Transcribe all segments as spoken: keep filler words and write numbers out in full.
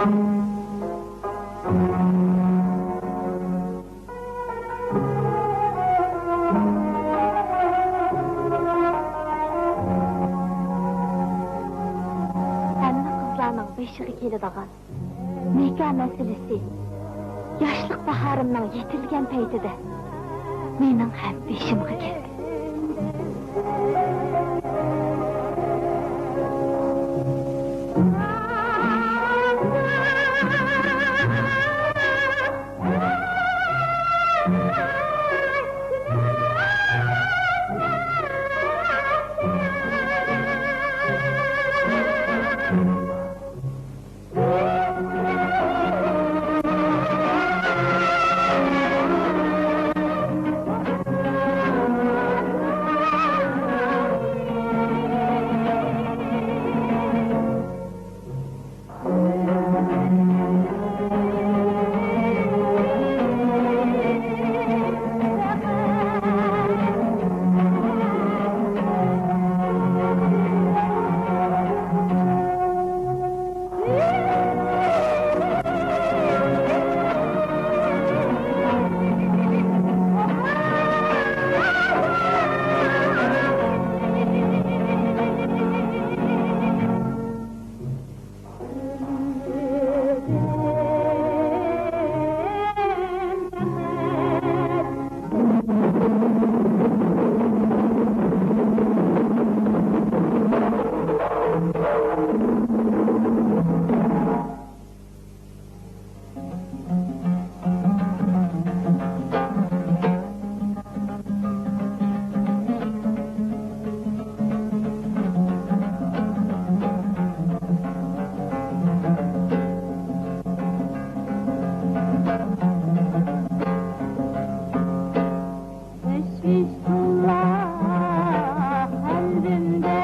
ھەممە قىزلارنىڭ بېشىغا كېلىدىغان نىكاھ مەسىلىسى ياشلىق باھارىمنىڭ يېتىلگەن پەيتىدە مېنىڭ ھەم بېشىمغا كەلدى. تەشۋىش تولا قەلبىمدە،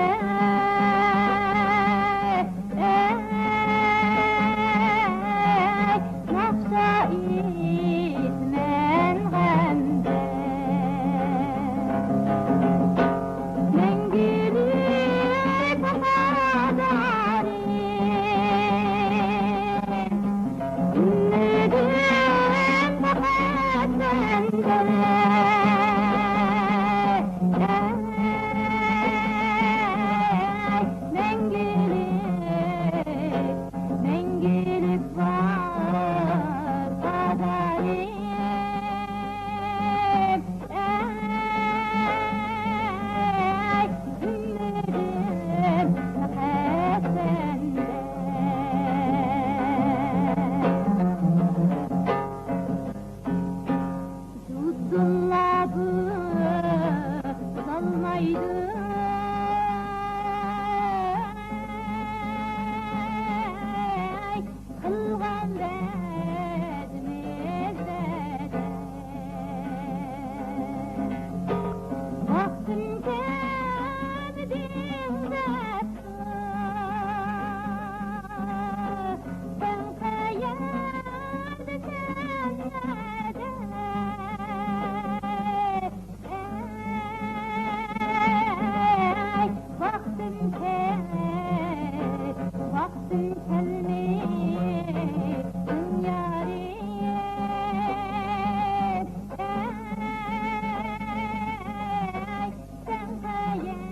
ئەي، ناخشا ئېيتىمەن غەمدە. مەڭگۈلۈك ۋاپادارى. ئۈمىدىم پەقەت سەندە. ئەي، مەڭگۈلۈك، مەڭگۈلۈك ۋاپادارى. ئەي، ئۈمىدىم پەقەت سەندە. دۇدۇللا بۇزالمايدۇ، قىلغان بەزمىمىزدە. ۋاقتىم كەلدى دەپ سەن قەيەردە، سەن نەدە؟ ئەي، ۋاقتىم كەل، ۋاقتىم كەلمىدىڭ يارىم. ئەي، سەن قەيەردە، سەن نەدە؟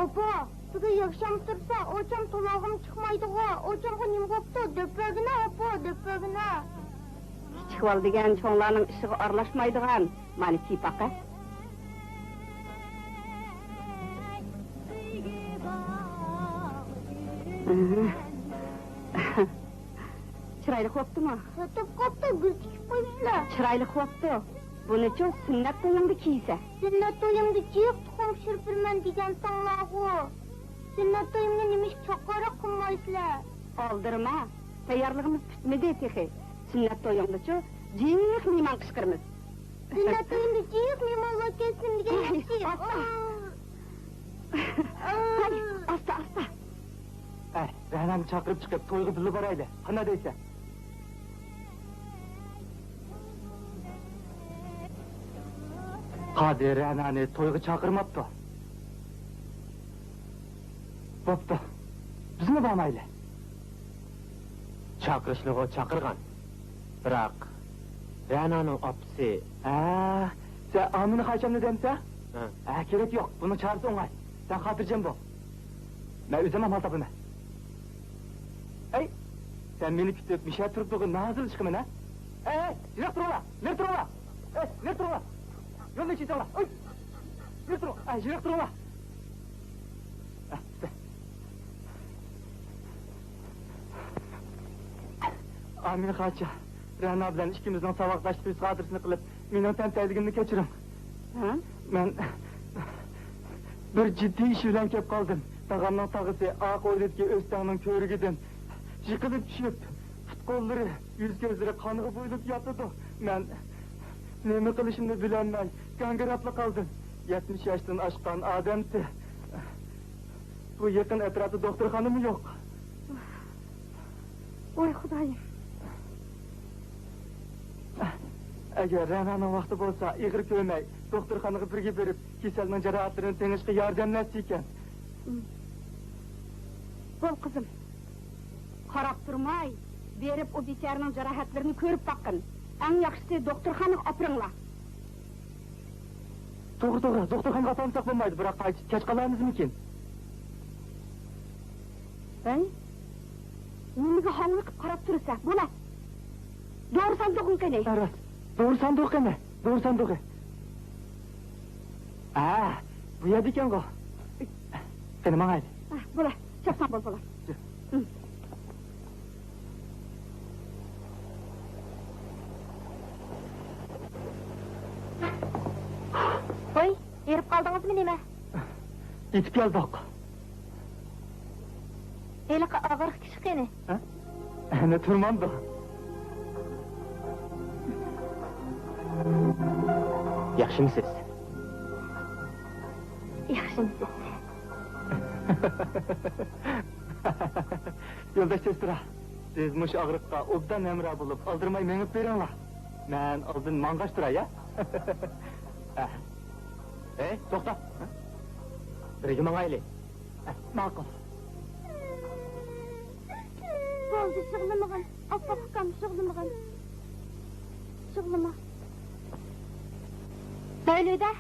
ئاپا، بۈگۈن ياخشىمۇ تۇرسا، ئوچام تۇلىغىمۇ چىقمايدىغۇ. ئوچامغا نېمە بوپتۇ؟ دەپ بەرگىنە، ئاپا، دەپ بەرگىنە. كىچىك بالا دېگەن چوڭلارنىڭ ئىشىغا ئارىلاشمايدىغان. مانا كىيىپ باقە. چىرايلىق بوپتۇما؟ ساتىپ قاپتۇ، گۈل تىكىپ قويۇپسىلەر. چىرايلىق بوپتۇ. بۇنىچۇ سۈننەت تويۇڭدا كىيسە. سۈننەت تويۇمدا جىق تۇخۇم پىشۇرۇپ بېرىمەن دېگەنتىڭلارغۇ. سۈننەت تويۇمنى نېمىشقا چاققانراق قىلمايسىلەر؟ ئالدىرىما، تەييارلىقىمىز پۈتمىدى تېخى. سۈننەت تويۇڭدىچۇ جىق مېھمان قىچقىرىمىز. سۈننەت تويۇمدا جىق مېھمانلار كەلسۇن دېگەن ياخشى. ئاي، ئاستا. ھەي، ئاستا، ئاستا. ھەي، رەنانى چاقىرىپ چىقىپ تويغا بىللە بارايلى. قانداق دەيسەن؟ قادىر رەنانى تويغا چاقىرماپتۇ. بوپتۇ. بىزمۇ بارمايلى. چاقىرىشنىغۇ چاقىرغان. بىراق، رەنانىڭ ئاپىسى. ھە، سەن ئامىنە خاچامنى دەمسە؟ ھە. ھە، كېرەك يوق. بۇنىڭ چارىسى ئوڭاي. سەن خاتىرجەم بول. مەن ئۆزۈم ئامال تاپىمەن. ئەي، سەن مېنى كۈتۈپ، مىشە تۇرۇپ تۇرغىنىڭغا ھازىرلا چىقىمەن، ھە؟ ئەي، ئەي، يىراق تۇرۇڭلار! نېرى تۇرۇڭلار! ئەي، نېرى تۇرۇڭلار! يولنى ئېچىۋېتىڭلار! ئەي، نېرى تۇرۇڭلار! ئەي، يىراق تۇرۇڭلار! ئەي، ئەي. ئامىنە خاچا، رەنا بىلەن ئىككىمىزنىڭ ساۋاقداشلىقىمىز خاتىرىسىنى قىلىپ، مېنىڭ تەنتەيلىكىمنى كەچۈرۈڭ. ھە؟ مەن بىر جىددىي ئىش بىلەن كەپ قالدىم. تاغامنىڭ تاغىسى ئارقا ھويلىدىكى ئۆستەڭنىڭ كۆۋرۈكىدىن يىقىلىپ چۈشۈپ، پۇت-قوللىرى، يۈز-كۆزلىرى قانغا بويىلىپ ياتىدۇ. مەن نېمە قىلىشىمنى بىلەلمەي، گاڭگىراپلا قالدىم. يەتمىش ياشتىن ئاشقان ئادەمتى. بۇ يېقىن ئەتراپتا دوختۇرخانىمۇ يوق. ۋاي خۇدايىم. ئەگەر رەنانىڭ ۋاقتى بولسا، ئېغىر كۆرمەي، دوختۇرخانىغا بىرگە بېرىپ، كېسەلنىڭ جاراھەتلىرىنى تېڭىشقا ياردەملەتسىكەن. بول، قىزىم. قاراپ تۇرماي، بېرىپ ئۇ بىچارىنىڭ جاراھەتلىرىنى كۆرۈپ باققىن. ئەڭ ياخشىسى دوختۇرخانىغا ئاپىرىڭلار. توغرا، توغرا، دوختۇرخانىغا ئاپارمىساق بولمايدۇ، بىراق كەچ قالارمىزمىكىن؟ ھەي، نېمىگە ھاڭۋېقىپ قاراپ تۇرىسەن؟ بولە، دورا ساندۇقىنى قېنى؟ ھە، راست، دورا ساندۇقى قېنى؟ دورا ساندۇقى. ھە، بۇ يەردە ئىكەنغۇ. قېنى، ماڭايلى. ھە، بولە، چاپسان بول، بولە. ۋاي، ھېرىپ قالدىڭىزمۇ نېمە؟ يېتىپ كەلدۇق. ھېلىقى ئاغرىق كىشى قېنى؟ ھە؟ ئەنە تۇرمامدۇ. ياخشىمۇسىز؟ ياخشىمۇسىز؟ يولداش سېسترا، سىز مۇشۇ ئاغرىققا ئوبدان ھەمراھ بولۇپ، ئالدىرىماي مېڭىپ بېرىڭلار. مەن ئالدىن ماڭغاچ تۇراي، ھە؟ ھە. ئەي، توختا! بىرگە ماڭايلى. ھە، ماقۇل. بولدى، يىغلىمىغىن. ئاپئاق ئۇكام، يىغلىمىغىن. يىغلىما. مەۋلۇدە!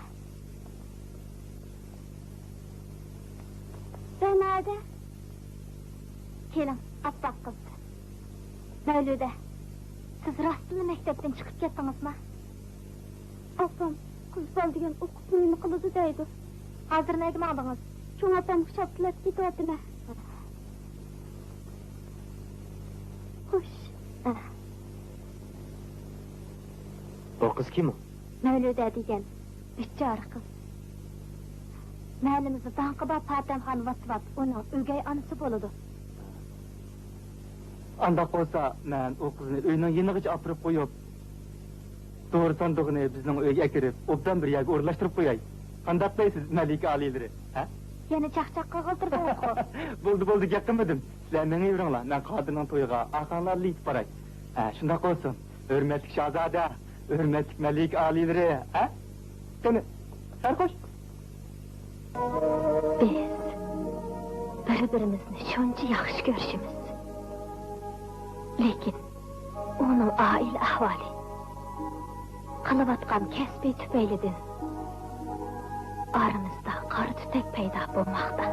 رەنا ھەدە! كېلىڭ، ئاپئاق قىز. مەۋلۇدە، سىز راستتىنلا مەكتەپتىن چىقىپ كەتتىڭىزما؟ ئاپام، قىز بالا دېگەن ئوقۇپ نېمە قىلىدۇ دەيدۇ. ھازىر نەگە ماڭدىڭىز؟ چوڭ ئاپامغا شاپتۇللاپ كېتىۋاتىمەن. خوش. ئۇ قىز كىم ئۇ؟ مەۋلۇدە دېگەن بىچارە قىز. مەھەللىمىزدە داڭقى بار پاتەمخان ۋات-ۋات ئۇنىڭ ئۆگەي ئانىسى بولىدۇ. ئانداق بولسا، مەن ئۇ قىزنى ئۆينىڭ يېنىغىچە ئاپىرىپ قويۇپ، دورا ساندۇقىنى بىزنىڭ ئۆيگە ئەكىرىپ، ئوبدان بىر يەرگە ئورۇنلاشتۇرۇپ قوياي. قانداق دەيسىز، مەلىكە ئالىيلىرى، ھە؟ يەنە چاقچاق قىلغىلىتىردىڭىزغۇ. بولدى، بولدى، گەپ قىلمىدىم. سىلەر مېڭىۋېرىڭلار، مەن قادىرنىڭ تويىغا ئاخاڭلارلا يېتىپ باراي. ھە، شۇنداق بولسۇن. ھۆرمەتلىك شاھزادە، ھۆرمەتلىك مەلىكە ئالىيلىرى، ھە؟ قېنى، سەرخوش! بىز بىر-بىرىمىزنى شۇنچە ياخشى كۆرۈشىمىز. لېكىن ئۇنىڭ ئائىلە ئەھۋالى، قىلىۋاتقان كەسپى تۈپەيلىدىن ئارىمىزدا قارا تۈتەك پەيدا بولماقتا.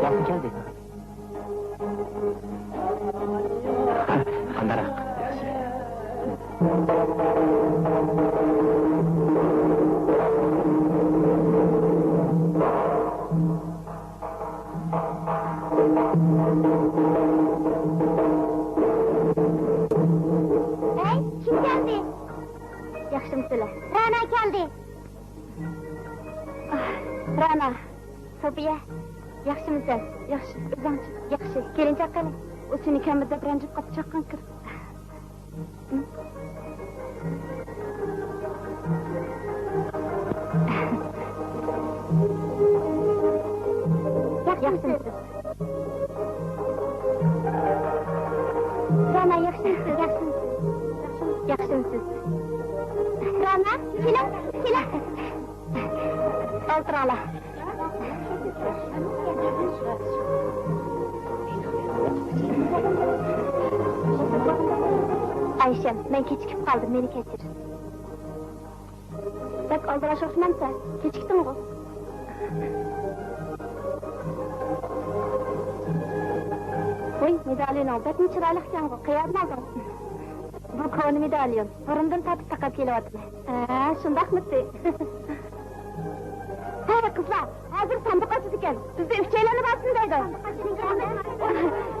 ياخشى كەلدى. قانداقراق؟ ھەي، كىم كەلدى؟ ياخشىمۇسىلەر؟ رەنا كەلدى. رانا، سوپىيە، ياخشىمۇ سەن؟ ياخشى، ئۆزۈڭچە؟ ياخشى. كېلىنچاق قېنى؟ ئۇ سېنى كەمبىدە دەپ رەنجىپ قاپتۇ، چاققان كىر. ياخشىمۇسىز؟ رانا، ياخشىمۇسىز؟ ياخشىمۇسىز؟ ياخشىمۇسىز؟ رانا، كېلىڭ، كېلىڭ. ئولتۇرۇڭلار. ئايشەم، مەن كېچىكىپ قالدىم، مېنى كەچۈر. بەك ئالدىراش ئوخشىمامسەن؟ كېچىكتىڭغۇ؟ ۋوي، مېدالىنىڭ بەكمۇ چىرايلىقكەنغۇ، قەيەردىن ئالدىڭ؟ بۇ كونا مېداليون، بۇرۇندىن تارتىپ تاقاپ كېلىۋاتىمەن. ھە، شۇنداقمىتى؟ ھە، قىزلار، ھازىر ساندۇق ئاچىدىكەن. بىزدە ئۈچەيلەننى بارسۇن دەيدۇ.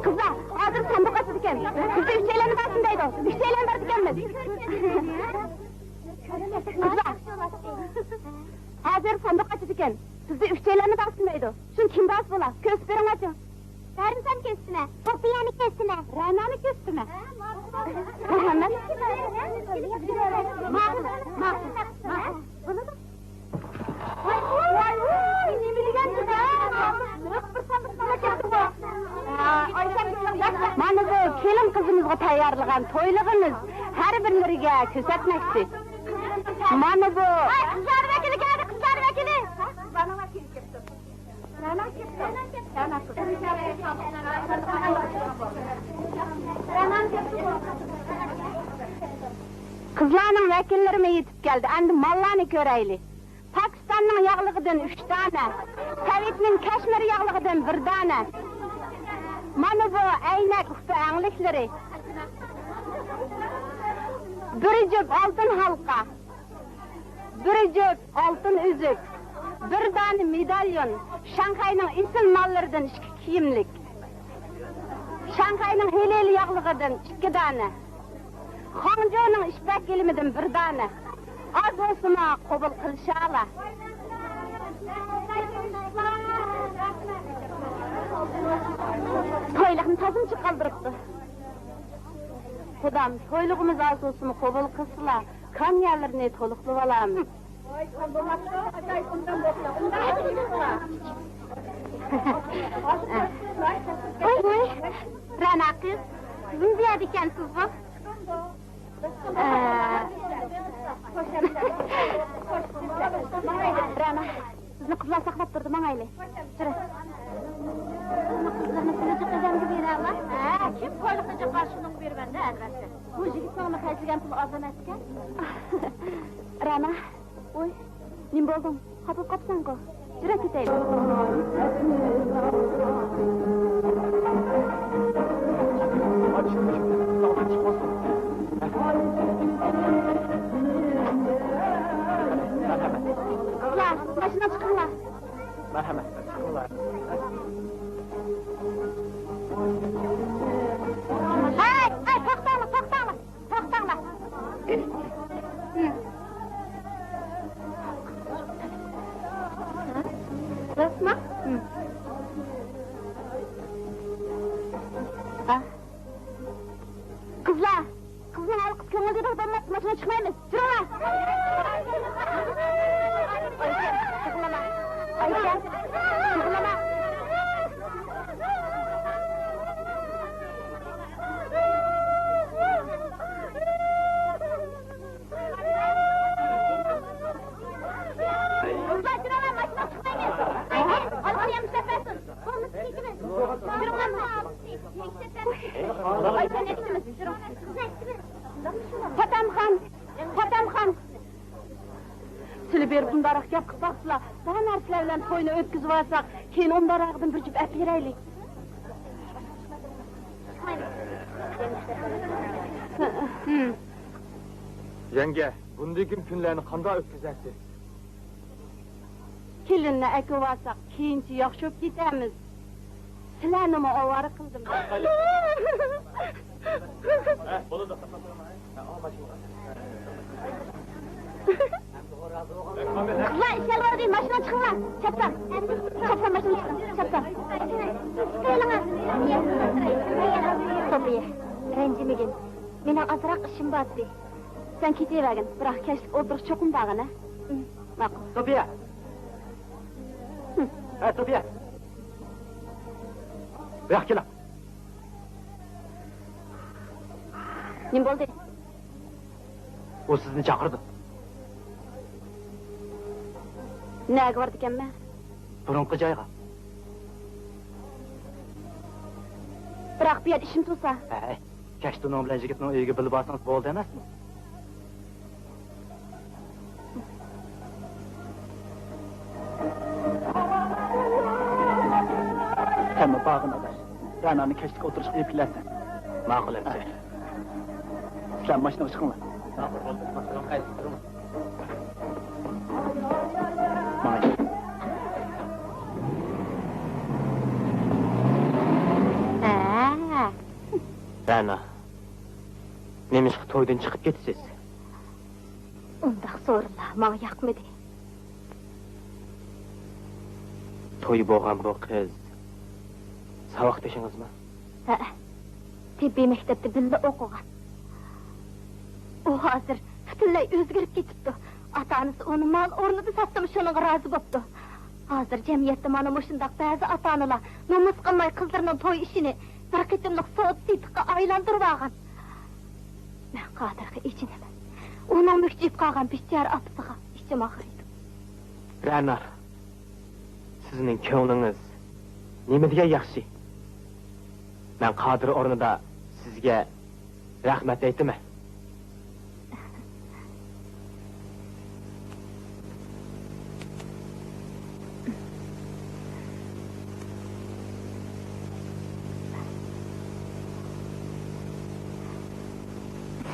قىزلار، ھازىر ساندۇق ئاچىدىكەن. بىزدە ئۈچەيلەننى بارسۇن دەيدۇ. ئۈچەيلەن بارىدىكەنمىز. قىزلار، ھازىر ساندۇق ئاچىدىكەن. بىزدە ئۈچەيلەننى بارسۇن دەيدۇ. شۇنى كىم بارسا بولا، كۆرسىتىپ بېرىڭلارچۇ. دارىمساننى كۆرسىتىمەن. سوپىيەنى كۆرسىتىمەن. رەنانى كۆرسىتىمەن. مەھەممەت. ماقۇل، ماقۇل، ماقۇل. بولىدۇ. ۋاي، ۋاي، ۋاي، نېمە دېگەن گۈزەل. مانا بۇ كېلىن قىزىمىزغا تەييارلىغان تويلۇقىمىز، ھەر بىرلىرىگە كۆرسەتمەكچى. مانا بۇ. ۋاي، قىزلار ۋەكىلى كەلدى، قىزلار ۋەكىلى. قىزلارنىڭ ۋەكىللىرىمۇ يېتىپ كەلدى. ئەمدى ماللارنى كۆرەيلى. پاكىستاننىڭ ياغلىقىدىن ئۈچ دانە، سوۋېتنىڭ كەشمىر ياغلىقىدىن بىر دانە. مانا بۇ ئەينەك ئۇكا ئەڭلىكلىرى. بىر جۈپ ئالتۇن ھالقا. بىر جۈپ ئالتۇن ئۈزۈك، بىر دانە مېداليون، شاڭخەينىڭ ئېسىل نانلىرىدىن ئىككى كىيىملىك، شاڭخەينىڭ ھېلىلى ياغلىقىدىن ئىككى دانە، خاڭجۇنىڭ ئىپەك گىلىمىدىن بىر دانە. ئاز بولسىمۇ قوبۇل قىلىشالا. تويلۇقنى تازىمۇ جىق قالدۇرۇپتۇ. قۇدام، تويلۇقىمىز ئاز بولسىمۇ قوبۇل قىلسىلا. كان يەرلىرىنى تولۇقلىۋالامىز. ۋوي، ۋوي، رەنا قىز، سىزمۇ بۇ يەردە ئىكەنسىزغۇ؟ ئە، رەنا، بىزنى قىزلار ساقلاپ تۇرىدۇ، ماڭايلى. يۈرە. قىزلارنى سىلى جىق ئەجەمگە بېرەلا. ھە، كىم تويلۇقنى جىققا شۇنىڭغا بېرىمەن-دە، ئەلۋەتتە. بۇ يىگىتنىڭ خەجلىگەن پۇلى ئاز ئەمەس ئىكەن. رەنا. ۋوي، نېمە بولدۇڭ؟ خاپا بولۇپ قاپسەنغۇ؟ يۈرە كېتەيلى. قىزلار، ماشىنىدىن چىقىڭلار. مەرھەمەت، چىقىڭلار. ھەي، ھەي، توختاڭلار، توختاڭلار. توختاڭلار. راستمۇ؟ قىزلار، قىزنىڭ ھالقىسى كۆڭۈلدىكىدەك بولماپتۇ، ماشىنا چىقمايمىز. جۈرۈڭلار. ئايشەم، يىغلىما. ئايشەم، يىغلىما. قىزلار، جۈرۈڭلار، ماشىنا چىقمايمىز. ئايشەم، ئالغان يەمىشلەپ بەرسۇن. بولمىسا كېتىمىز. جۈرۈڭلار. ئايشەم، يەتىشىمىز. جۈرۈڭلار. قىزلار، يەتىشىمىز. پاتەمخان، پاتەمخان. سىلى بېرىپ ئۇنداقراق گەپ قىلىپ باقسىلا، بار نەرسىلەر بىلەن توينى ئۆتكۈزۈۋالساق، كېيىن ئۇنداقراقىدىن بىر جۈپ ئەپ بېرەيلى. يەڭگە، بۇندىن كېيىن كۈنلەرنى قانداق ئۆتكۈزەتتى؟ كېلىننى ئەكىۋالساق، كېيىنچە ياخشى بولۇپ كېتەرمىز. سىلەرنىمۇ ئاۋارە قىلدىم. ھە، بولىدۇ. قىزلار، چىقىڭلار، چاپسان. چاپسان ماشىنىغا چىقىڭ، چاپسان. سوپىيە، رەنجىمىگىن. مېنىڭ ئازراق ئىشىم بار ئىدى. سەن كېتىۋەرگىن، بىراق كەچلىك ئولتۇرۇش چوقۇم بارغىن، ھە؟ ماقۇل. سوپىيە! ھە، سوپىيە! بۇياققا كېلىڭ. نېمە بولدى؟ ئۇ سىزنى چاقىرىدۇ. نەگە بارىدىكەنمەن؟ بۇرۇنقى جايغا. بىراق بۇ يەردە ئىشىم تۇرسا. ھەي، كەچتە ئۇنىڭ بىلەن يىگىتنىڭ ئۆيىگە بىللە بارسىڭىز بولدى ئەمەسمۇ؟ سەنمۇ بارغىن ئاداش. رەنانى كەچلىك ئولتۇرۇشقا ئېلىپ كېلەرسەن. ماقۇل ئەمىسە. سىلەر ماشىنىغا چىقىڭلار. ماقۇل بولدى. ماقۇل. ماڭاي. ھە. رەنا، نېمىشقا تويدىن چىقىپ كېتىسىز؟ ئۇنداق سورۇنلار ماڭا ياقمىدى. تويى بولغان بۇ قىز ساۋاقدىشىڭىزمۇ؟ ھەئە، تېببىي مەكتەپتە بىللە ئوقۇغان. ئۇ ھازىر پۈتۈنلەي ئۆزگىرىپ كېتىپتۇ. ئاتا-ئانىسى ئۇنى مال ئورنىدا ساتسىمۇ شۇنىڭغا رازى بوپتۇ. ھازىر جەمئىيەتتە مانا مۇشۇنداق بەزى ئاتا-ئانىلار نومۇس قىلماي قىزلىرىنىڭ توي ئىشىنى بىر قېتىملىق سودا-سېتىققا ئايلاندۇرۇۋالغان. مەن قادىرغا ئېچىنىمەن. ئۇنىڭ مۈكچىيىپ قالغان بىچارە ئاپىسىغا ئىچىم ئاغرىيدۇ. رەنا، سىزنىڭ كۆڭلىڭىز نېمە دېگەن ياخشى. مەن قادىر ئورنىدا سىزگە رەھمەت ئېيتىمەن.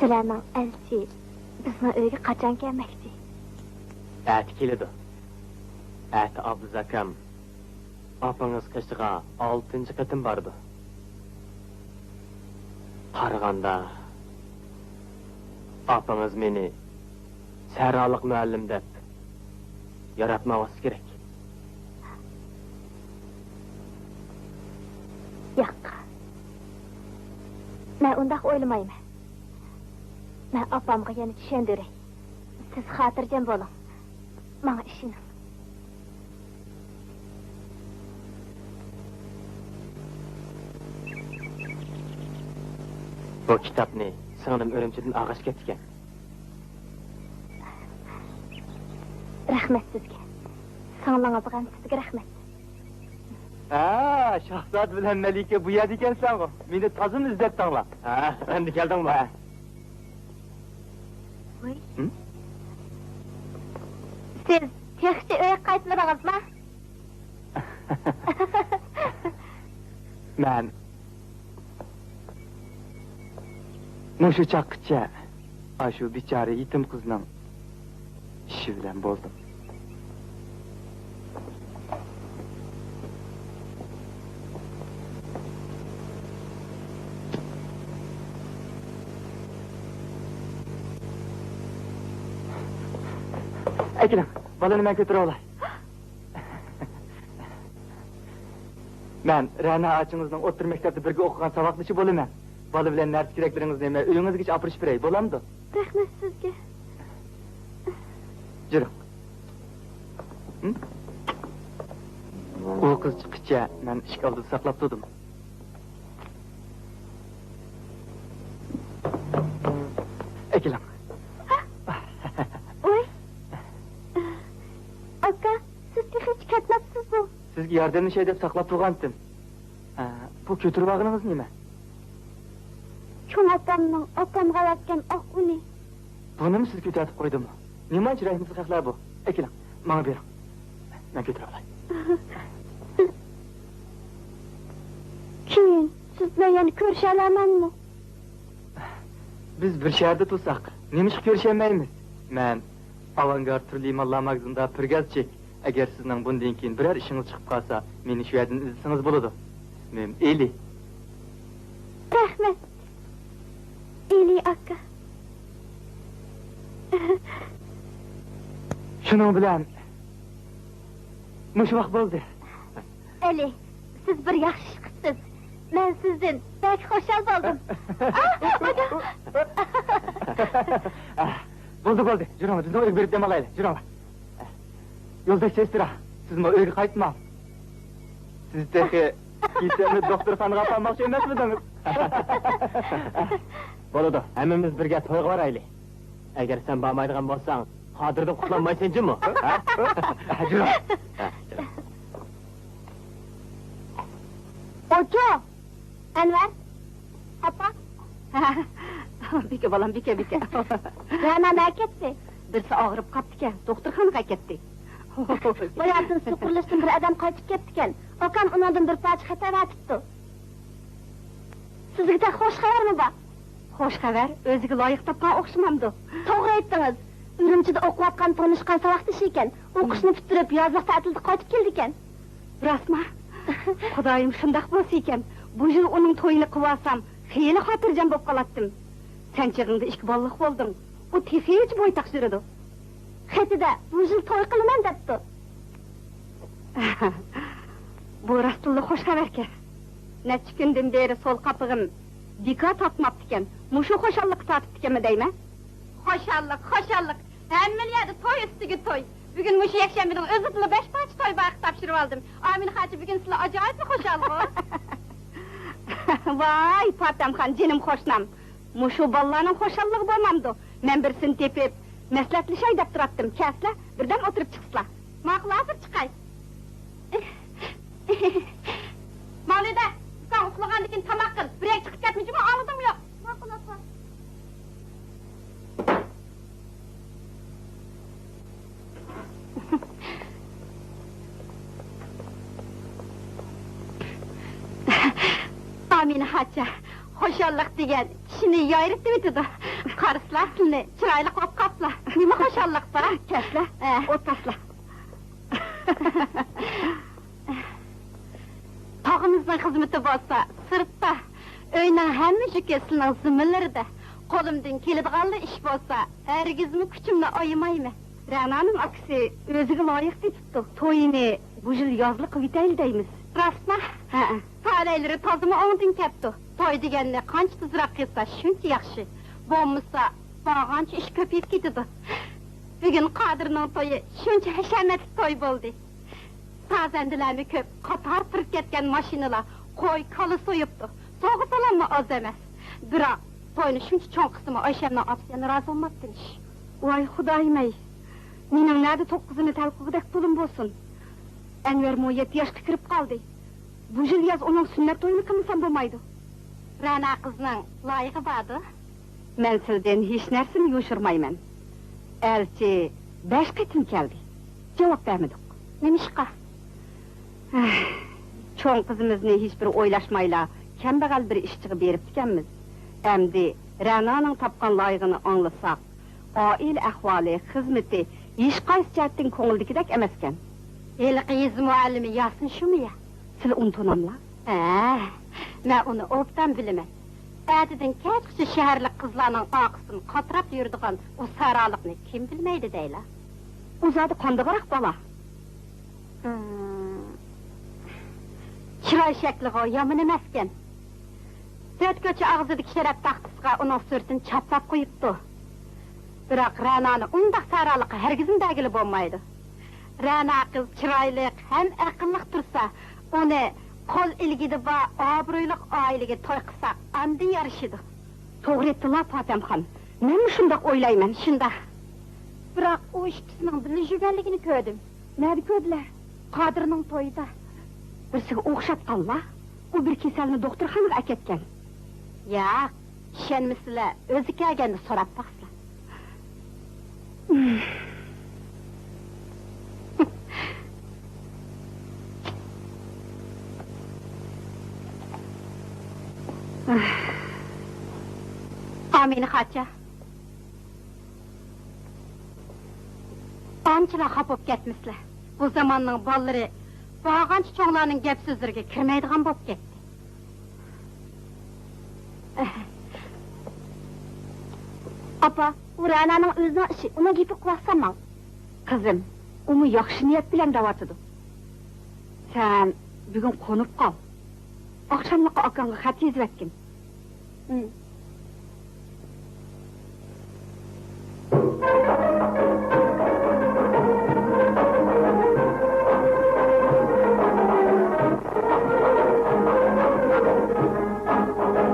سىلەرنىڭ ئەلچى بىزنىڭ ئۆيگە قاچان كەلمەكچى؟ ئەتە كېلىدۇ. ئەتە ئابلىز ئاكام ئاپىڭىز قېشىغا ئالتىنچى قېتىم بارىدۇ. قارىغاندا، ئاپىڭىز مېنى سەھرالىق مۇئەللىم دەپ ياراتماۋاتسا كېرەك. ياق، مەن ئۇنداق ئويلىمايمەن. مەن ئاپامغا يەنە چۈشەندۈرەي. سىز خاتىرجەم بولۇڭ. ماڭا ئىشىنىڭ. بۇ كىتابنى سىڭلىم ئۈرۈمچىدىن ئالغاچ كەپتىكەن. رەھمەت سىزگە. سىڭلىڭىزغا ھەم سىزگە رەھمەت. ھە، شاھزادە بىلەن مەلىكە بۇ يەردە ئىكەنسەنغۇ. مېنى تازىمۇ ئىزدەتتىڭلار. ھە، ئەمدى كەلدىڭمۇ؟ ھە. ۋاي. ھىم؟ سىز تېخىچە ئۆيگە قايتمىدىڭىزما؟ مەن مۇشۇ چاغقىچە ئاشۇ بىچارە يېتىم قىزنىڭ ئىشى بىلەن بولدۇم. ئەكېلىڭ، بالىنى مەن كۆتۈرۈۋالاي. مەن رەنا ئاچىڭىزنىڭ ئوتتۇرا مەكتەپتە بىرگە ئوقۇغان ساۋاقدىشى بولىمەن. بالا بىلەن نەرسە-كېرەكلىرىڭىزنى مەن ئۆيىڭىزگىچە ئاپىرىشىپ بېرەي، بولامدۇ؟ رەھمەت سىزگە. يۈرۈڭ. ھىم؟ ئۇ قىز چىققىچە مەن ئىشىك ئالدىدا ساقلاپ تۇردۇم. ئەكېلىڭ. ۋاي. ئاكا، سىز تېخىچە كەتمەپسىزغۇ؟ سىزگە ياردەملىشەي دەپ ساقلاپ تۇرغانتىم. ھە، بۇ كۆتۈرۈۋالغىنىڭىز نېمە؟ چوڭ ئاپامنىڭ ئاپامغا ئەۋەتكەن ئاق ئۇنى. بۇنىمۇ سىز كۆتەرتىپ قويدىمۇ؟ نېمانچە رەھىمسىز خەقلەر بۇ؟ ئەكېلىڭ، ماڭا بېرىڭ. مەن كۆتۈرۈۋالاي. كېيىن سىز بىلەن يەنە كۆرۈشەلەرمەنمۇ؟ بىز بىر شەھەردە تۇرساق، نېمىشقا كۆرۈشەلمەيمىز؟ مەن ئاۋانگارد تۈرلۈك ماللار ماگىزىنىدا بىر گەزچىك. ئەگەر سىزنىڭ بۇندىن كېيىن بىرەر ئىشىڭىز چىقىپ قالسا، مېنى شۇ يەردىن ئىزدىسىڭىز بولىدۇ. ئىسمىم ئېلى. رەھمەت، ئېلى ئاكا. شۇنىڭ بىلەن مۇشۇ ۋاق بولدى. ئەلى، سىز بىر ياخشى ئىش قىپسىز. مەن سىزدىن بەك خۇشال بولدۇم. ئا، ئانا! بولدى، بولدى. جۈرۈڭلار، بىزنىڭ ئۆيگە بېرىپ دەم ئالايلى. جۈرۈڭلار. يولداش سېسترا، سىزمۇ ئۆيگە قايتماڭ. سىز تېخى كېسەلنى دوختۇرخانىغا ئاپارماقچى ئەمەسمىدىڭىز؟ بولىدۇ، ھەممىمىز بىرگە تويغا بارايلى. ئەگەر سەن بارمايدىغان بولساڭ، قادىردىن قۇتۇلالمايسەن جۇمۇ. ھە؟ جۈرۈڭ. ھە، جۈرۈڭ. ئوچۇ! ئەنۋەر! ئاپا! بىكە بالام، بىكە، بىكە. رەنا نەگە كەتتى؟ بىرسى ئاغرىپ قاپتىكەن، دوختۇرخانىغا كەتتى. باياتىن سۇ قۇرۇلۇشتىن بىر ئادەم قايتىپ كەپتىكەن. ئاكام ئۇنىڭدىن بىر پارچە خەت ئەۋەتىپتۇ. سىزگە تېخى خوش خەۋەرمۇ بار. خوش خەۋەر ئۆزىگە لايىق تاپقان ئوخشىمامدۇ؟ توغرا ئېيتتىڭىز. ئۈرۈمچىدە ئوقۇۋاتقان تونۇشقان ساۋاقدىشى ئىكەن. ئوقۇشنى پۈتتۈرۈپ، يازلىق تەتىلدە قايتىپ كېلىدىكەن. راستما؟ خۇدايىم، شۇنداق بولسا ئىكەن، بۇ يىل ئۇنىڭ تويىنى قىلىۋالسام، خېلى خاتىرجەم بولۇپ قالاتتىم. سەن چېغىڭدا ئىككى بالىلىق بولدۇڭ. ئۇ تېخىچە بويتاق يۈرىدۇ. خېتىدە بۇ يىل توي قىلىمەن دەپتۇ. بۇ راستتىنلا خوش خەۋەركەن. نەچچە كۈندىن بېرى سول قاپىقىم بىكار تارتماپتىكەن. مۇشۇ خۇشاللىققا تارتىپتىكەنمۇ دەيمەن. خۇشاللىق، خۇشاللىق. ھەممىلا يەردە توي ئۈستىگە توي. بۈگۈن مۇشۇ يەكشەنبىنىڭ ئۆزىدىلا بەش پارچە توي بايىقى تاپشۇرۇۋالدىم. ئامىنە خاچا، بۈگۈن سىلەر ئاجايىپلا خۇشالغۇ. ۋاي، پاتەمخان، جېنىم قوشنام. مۇشۇ بالىلارنىڭ خۇشاللىقى بولمامدۇ؟ مەن بىرسىنى تېپىپ، مەسلىھەتلىشەي دەپ تۇراتتىم. كەلسىلە، بىردەم ئولتۇرۇپ چىقسىلا. ماقۇل، ھازىر چىقاي. ماۋلىدە، ئۇكاڭ ئۇخلىغاندىن كېيىن تاماق قىل. بىر يەرگە چىقىپ كەتمە جۇمۇ، ئاڭلىدىڭمۇ يوق؟ ماقۇل، ئاپا. ئامىنە خاچا، خۇشاللىق دېگەن كىشىنى يايرىتىۋېتىدۇ. قارىسىلا، سىلىنى چىرايلىق بولۇپ قاپلا. نېمە خۇشاللىق بار؟ كەلسىلە، ئە، ئولتۇرسىلا. تاغىمىزنىڭ خىزمىتى بولسا سىرتتا، ئۆينىڭ ھەممە يۈكى سىلىنىڭ زىممىلىرىدە. قولۇمدىن كېلىدىغانلا ئىش بولسا، ھەرگىزمۇ كۈچۈمنى ئايىمايمەن. رەنانىڭ ئاكىسى ئۆزىگە لايىق تېپىپتۇ. تويىنى بۇ يىل يازلا قىلىۋېتەيلى دەيمىز. راستما؟ ھەئە. تالەيلىرى تازىمۇ ئوڭدىن كەپتۇ. توي دېگەننى قانچە تېزراق قىلسا، شۇنچە ياخشى. بولمىسا، بارغانچە ئىش كۆپىيىپ كېتىدۇ. بۈگۈن قادىرنىڭ تويى شۇنچە ھەشەمەتلىك توي بولدى. سازەندىلەرمۇ كۆپ، قاتار تۇرۇپ كەتكەن ماشىنىلار، قوي، كالا سويۇپتۇ، سوغا-سالاممۇ ئاز ئەمەس. بىراق، توينى شۇنچە چوڭ قىلسىمۇ، ئايشەمنىڭ ئاپىسى يەنە رازى بولماپتىمىش. ۋاي خۇدايىم-ئەي، مېنىڭ نەدە توققۇزىمنى تەل قىلغۇدەك پۇلۇم بولسۇن؟ ئەنۋەرمۇ يەتتە ياشقا كىرىپ قالدى. بۇ يىل ياز ئۇنىڭ سۈننەت تويىنى قىلمىسام بولمايدۇ. رەنا قىزنىڭ لايىقى باردۇ. مەن سىلىدىن ھېچ نەرسىنى يوشۇرمايمەن. ئەلچى بەش قېتىم كەلدى. جاۋاب بەرمىدۇق. نېمىشقا؟ ئەھ، چوڭ قىزىمىزنى ھېچبىر ئويلاشمايلا كەمبەغەل بىر ئىشچىغا بېرىپتىكەنمىز. ئەمدى رەنانىڭ تاپقان لايىقىنى ئاڭلىساق، ئائىلە ئەھۋالى، خىزمىتى ھېچقايسى جەھەتتىن كۆڭۈلدىكىدەك ئەمەسكەن. ھېلىقى يېزا مۇئەللىمى ياسىن شۇمۇ يا؟ سىلى ئۇنى توناملا؟ ھە، مەن ئۇنى ئوبدان بىلىمەن. ئەتىدىن كەچقىچە شەھەرلىك قىزلارنىڭ ئارقىسىدىن قاتراپ يۈرىدىغان ئۇ سارالىقنى كىم بىلمەيدۇ دەيلا؟ ئۇ زادى قانداقراق بالا؟ ھىم. چىراي شەكلىغۇ يامان ئەمەسكەن. تۆت كوچا ئاغزىدىكى شەرەپ تاختىسىغا ئۇنىڭ سۈرىتىنى چاپلاپ قويۇپتۇ. بىراق رەنانى ئۇنداق سارالىققا ھەرگىزمۇ بەرگىلى بولمايدۇ. رەنا قىز چىرايلىق ھەم ئەقىللىق تۇرسا، ئۇنى قول ئىلگىدە بار ئابرۇيلۇق ئائىلىگە توي قىلساق ئاندىن يارىشىدۇ. توغرا ئېيتتىڭلار پاتەمخان، مەنمۇ شۇنداق ئويلايمەن. شۇنداق. بىراق ئۇ ئىككىسىنىڭ بىللە يۈرگەنلىكىنى كۆردۈم. نەدە كۆردۈلەر؟ قادىرنىڭ تويىدا. بىرسىگە ئوخشاتقانلا، ئۇ بىر كېسەلنى دوختۇرخانىغا ئەكەتكەن. ياق، ئىشەنمىسىلە، ئۆزى كەلگەندە سوراپ باقسىلا. ئامىنە خاچا. ئانچىلا خاپا بولۇپ كەتمىسىلە. بۇ زاماننىڭ بالىلىرى بارغانچە چوڭلارنىڭ گەپ سۆزلىرىگە كىرمەيدىغان بولۇپ كەتتى. ئاپا، ئۇ رەنانىڭ ئۆزىنىڭ ئىشى، ئۇنىڭ گېپىگە قۇلاق سالماڭ. قىزىم، ئۇمۇ ياخشى نىيەت بىلەن دەۋاتىدۇ. سەن بۈگۈن قونۇپ قال. ئاخشاملىققا ئاكاڭغا خەت يېزىۋەتكىن.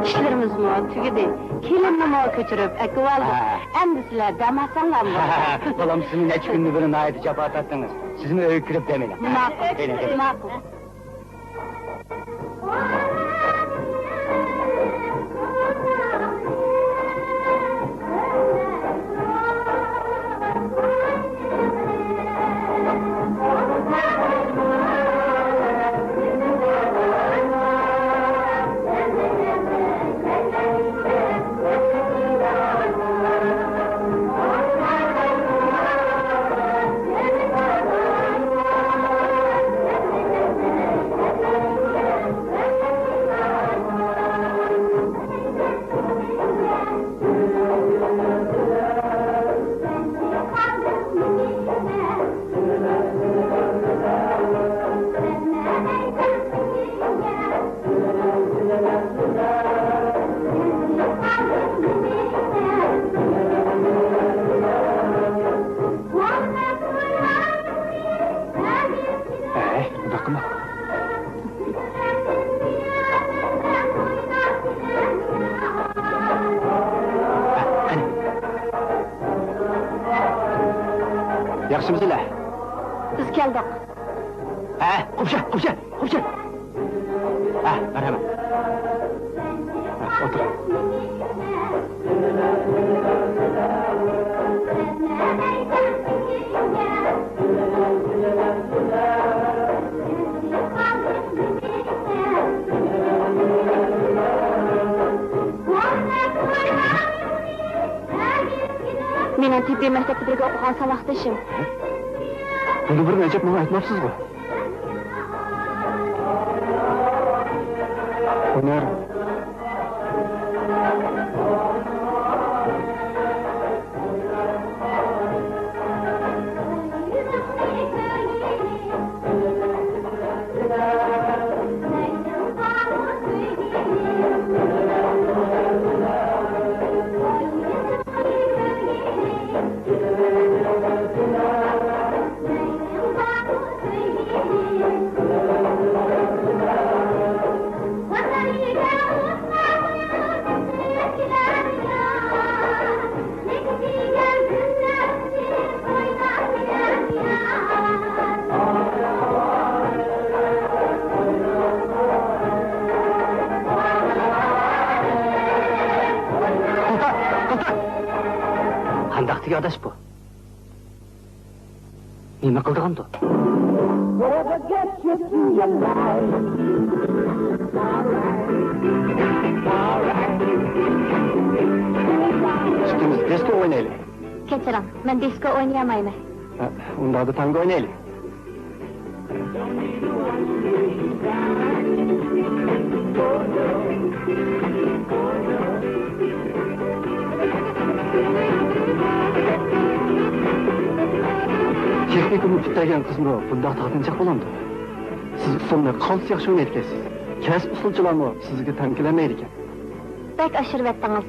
ئىشلىرىمىزمۇ تۈگىدى. كېلىننىمۇ كۆچۈرۈپ ئەكىۋالدۇق. ھە. ئەمدى سىلەر دەم ئالساڭلارمۇ بولىدۇ. بالام، سىزمۇ نەچچە كۈندىن بېرى ناھايىتى جاپا تارتتىڭىز. سىزمۇ ئۆيگە كىرىپ دەم ئېلىڭ. ماقۇل، كېلىڭ، كېلىڭ. ماقۇل. ھەي، ئۇنداق قىلما. ياخشىمۇسىلەر؟ بىز كەلدۇق. ھە، قوپشا، قوپشا، قوپشا. ھە، مەرھەمەت. ھە، ئولتۇرۇڭ. مېنىڭ تېببىي مەكتەپتە بىرگە ئوقۇغان ساۋاقدىشىم. بۇنى بۇرۇن ئەجەب ماڭا ئېيتماپسىزغۇ؟ ھۈنەر. توختا، توختا! قانداق دېگەن ئاداش بۇ؟ نېمە قىلىدىغاندۇ؟ ئىككىمىز دىسكو ئوينايلى. كەچۈرۈڭ، مەن دىسكو ئوينىيالمايمەن. ھە، ئۇنداقتا تانگو ئوينايلى. تېخنىكومنى پۈتتۈرگەن قىزمۇ بۇنداق تارتىنچاق بولامدۇ؟ سىز ئۇسسۇلنى قالتىس ياخشى ئوينايدىكەنسىز. كەسىپ ئۇسسۇلچىلارمۇ سىزگە تەڭ كېلەلمەيدىكەن. بەك ئاشۇرۇۋەتتىڭىز.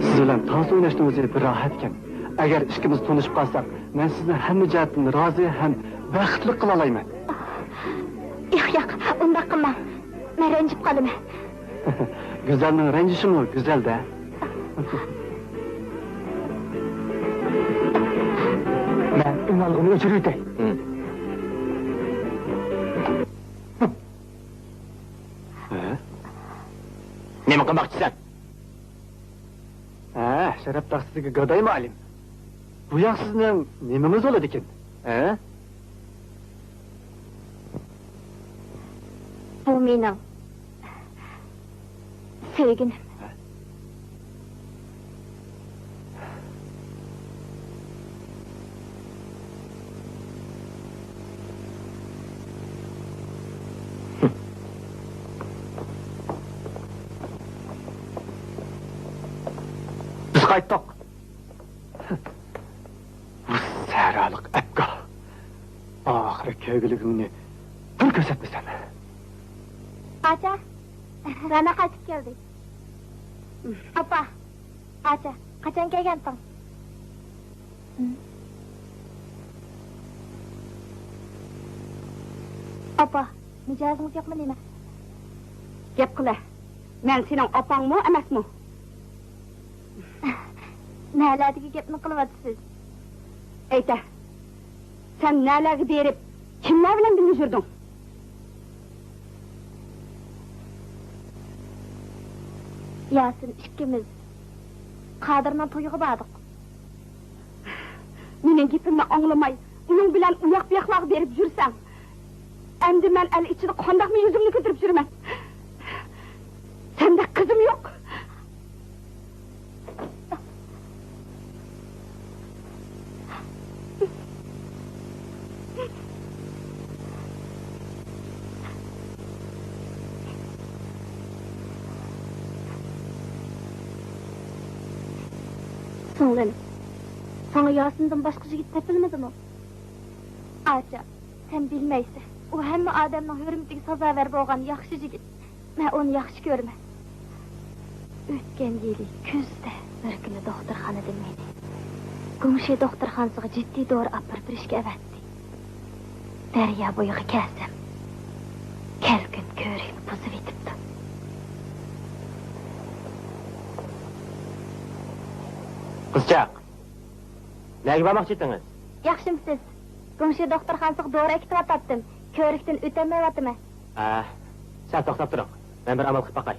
سىز بىلەن تانس ئويناشنىڭ ئۆزى بىر راھەتكەن. ئەگەر ئىككىمىز تونۇشۇپ قالساق، مەن سىزنى ھەممە جەھەتتىن رازى ھەم بەختلىك قىلالايمەن. ياق، ياق، ئۇنداق قىلماڭ. مەن رەنجىپ قالىمەن. گۈزەلنىڭ رەنجىشىمۇ گۈزەل-دە. مەن ئۈنئالغۇنى ئۆچۈرۈۋېتەي. ھە؟ نېمە قىلماقچىسەن؟ ھە، شەرەپ تەخسىسىگە گاداي مۇئەللىم. بۇ ياق سىزنىڭ نېمىڭىز بولىدىكىن؟ ھە؟ بۇ مېنىڭ سۆيگىنىم. بىز قايتتۇق. قىرىق كۆگۈلۈكۈڭنى بىر كۆرسەتمىسەم. ئاچا، رەنا قايتىپ كەلدى. ئاپا، ئاچا، قاچان كەلگەنتىڭ؟ ئاپا، مىجەزىڭىز يوقمۇ نېمە؟ گەپ قىلە. مەن سېنىڭ ئاپاڭمۇ ئەمەسمۇ؟ نەلەردىكى گەپنى قىلىۋاتىسىز؟ ئېيتە، سەن نەلەرگە بېرىپ، كىملەر بىلەن بىللە يۈردۈڭ؟ ياسىن ئىككىمىز قادىرنىڭ تويىغا باردۇق. مېنىڭ گېپىمنى ئاڭلىماي، ئۇنىڭ بىلەن ئۇياق-بۇياقلارغا بېرىپ يۈرسەڭ، ئەمدى مەن ئەل ئىچىدە قانداقمۇ يۈزۈمنى كۆتۈرۈپ يۈرىمەن؟ سەندەك قىزىم يوق. سىڭلىم، ساڭا ياسىندىن باشقا يىگىت تېپىلمىدىمۇ؟ ئاچا، سەن بىلمەيسەن. ئۇ ھەممە ئادەمنىڭ ھۆرمىتىگە سازاۋەر بولغان ياخشى يىگىت. مەن ئۇنى ياخشى كۆرىمەن. ئۆتكەن يىلى كۈزدە بىر كۈنى دوختۇرخانىدىن مېنى گۇڭشې دوختۇرخانىسىغا جىددىي دورا ئاپىرىپ بېرىشكە ئەۋەتتى. دەريا بويىغا كەلسەم، كەلكۈن كۆۋرۈكنى بۇزۇۋېتىپتۇ. قىزچاق، نەگە بارماقچى ئىدىڭىز؟ ياخشىمۇسىز؟ گۇڭشې دوختۇرخانىسىغا دورا ئەكېتىۋاتاتتىم. كۆۋرۈكتىن ئۆتەلمەيۋاتىمەن. ئە، سەل توختاپ تۇرۇڭ. مەن بىر ئامال قىلىپ باقاي.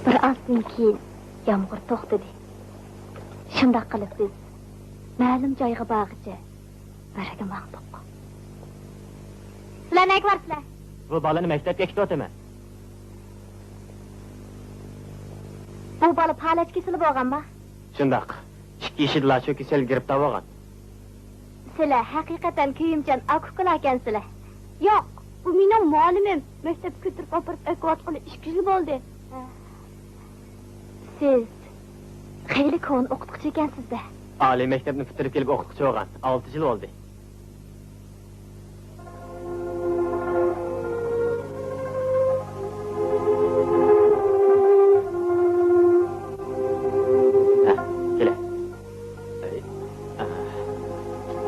بىر ئازدىن كېيىن يامغۇر توختىدى. شۇنداق قىلىپ بىز مەلۇم جايغا بارغىچە بىرگە ماڭدۇق. سىلەر نەگە بارىسىلەر؟ بۇ بالىنى مەكتەپكە ئەكېتىۋاتىمەن. بۇ بالا پالەچ كېسىلى بولغانما؟ شۇنداق. ئىككى يېشىدىلا شۇ كېسەلگە گىرىپتار بولغان. سىلەر ھەقىقەتەن كۆيۈمچان ئاكا-ئۇكىلاركەنسىلەر. ياق، ئۇ مېنىڭ مۇئەللىمىم. مەكتەپكە كۆتۈرۈپ ئاپىرىپ ئەكىۋاتقىلى ئىككى يىل بولدى. سىز خېلى كونا ئوقۇتقۇچى ئىكەنسىز-دە. ئالىي مەكتەپنى پۈتتۈرۈپ كېلىپ ئوقۇتقۇچى بولغان ئالتە يىل بولدى. ھە، كېلە.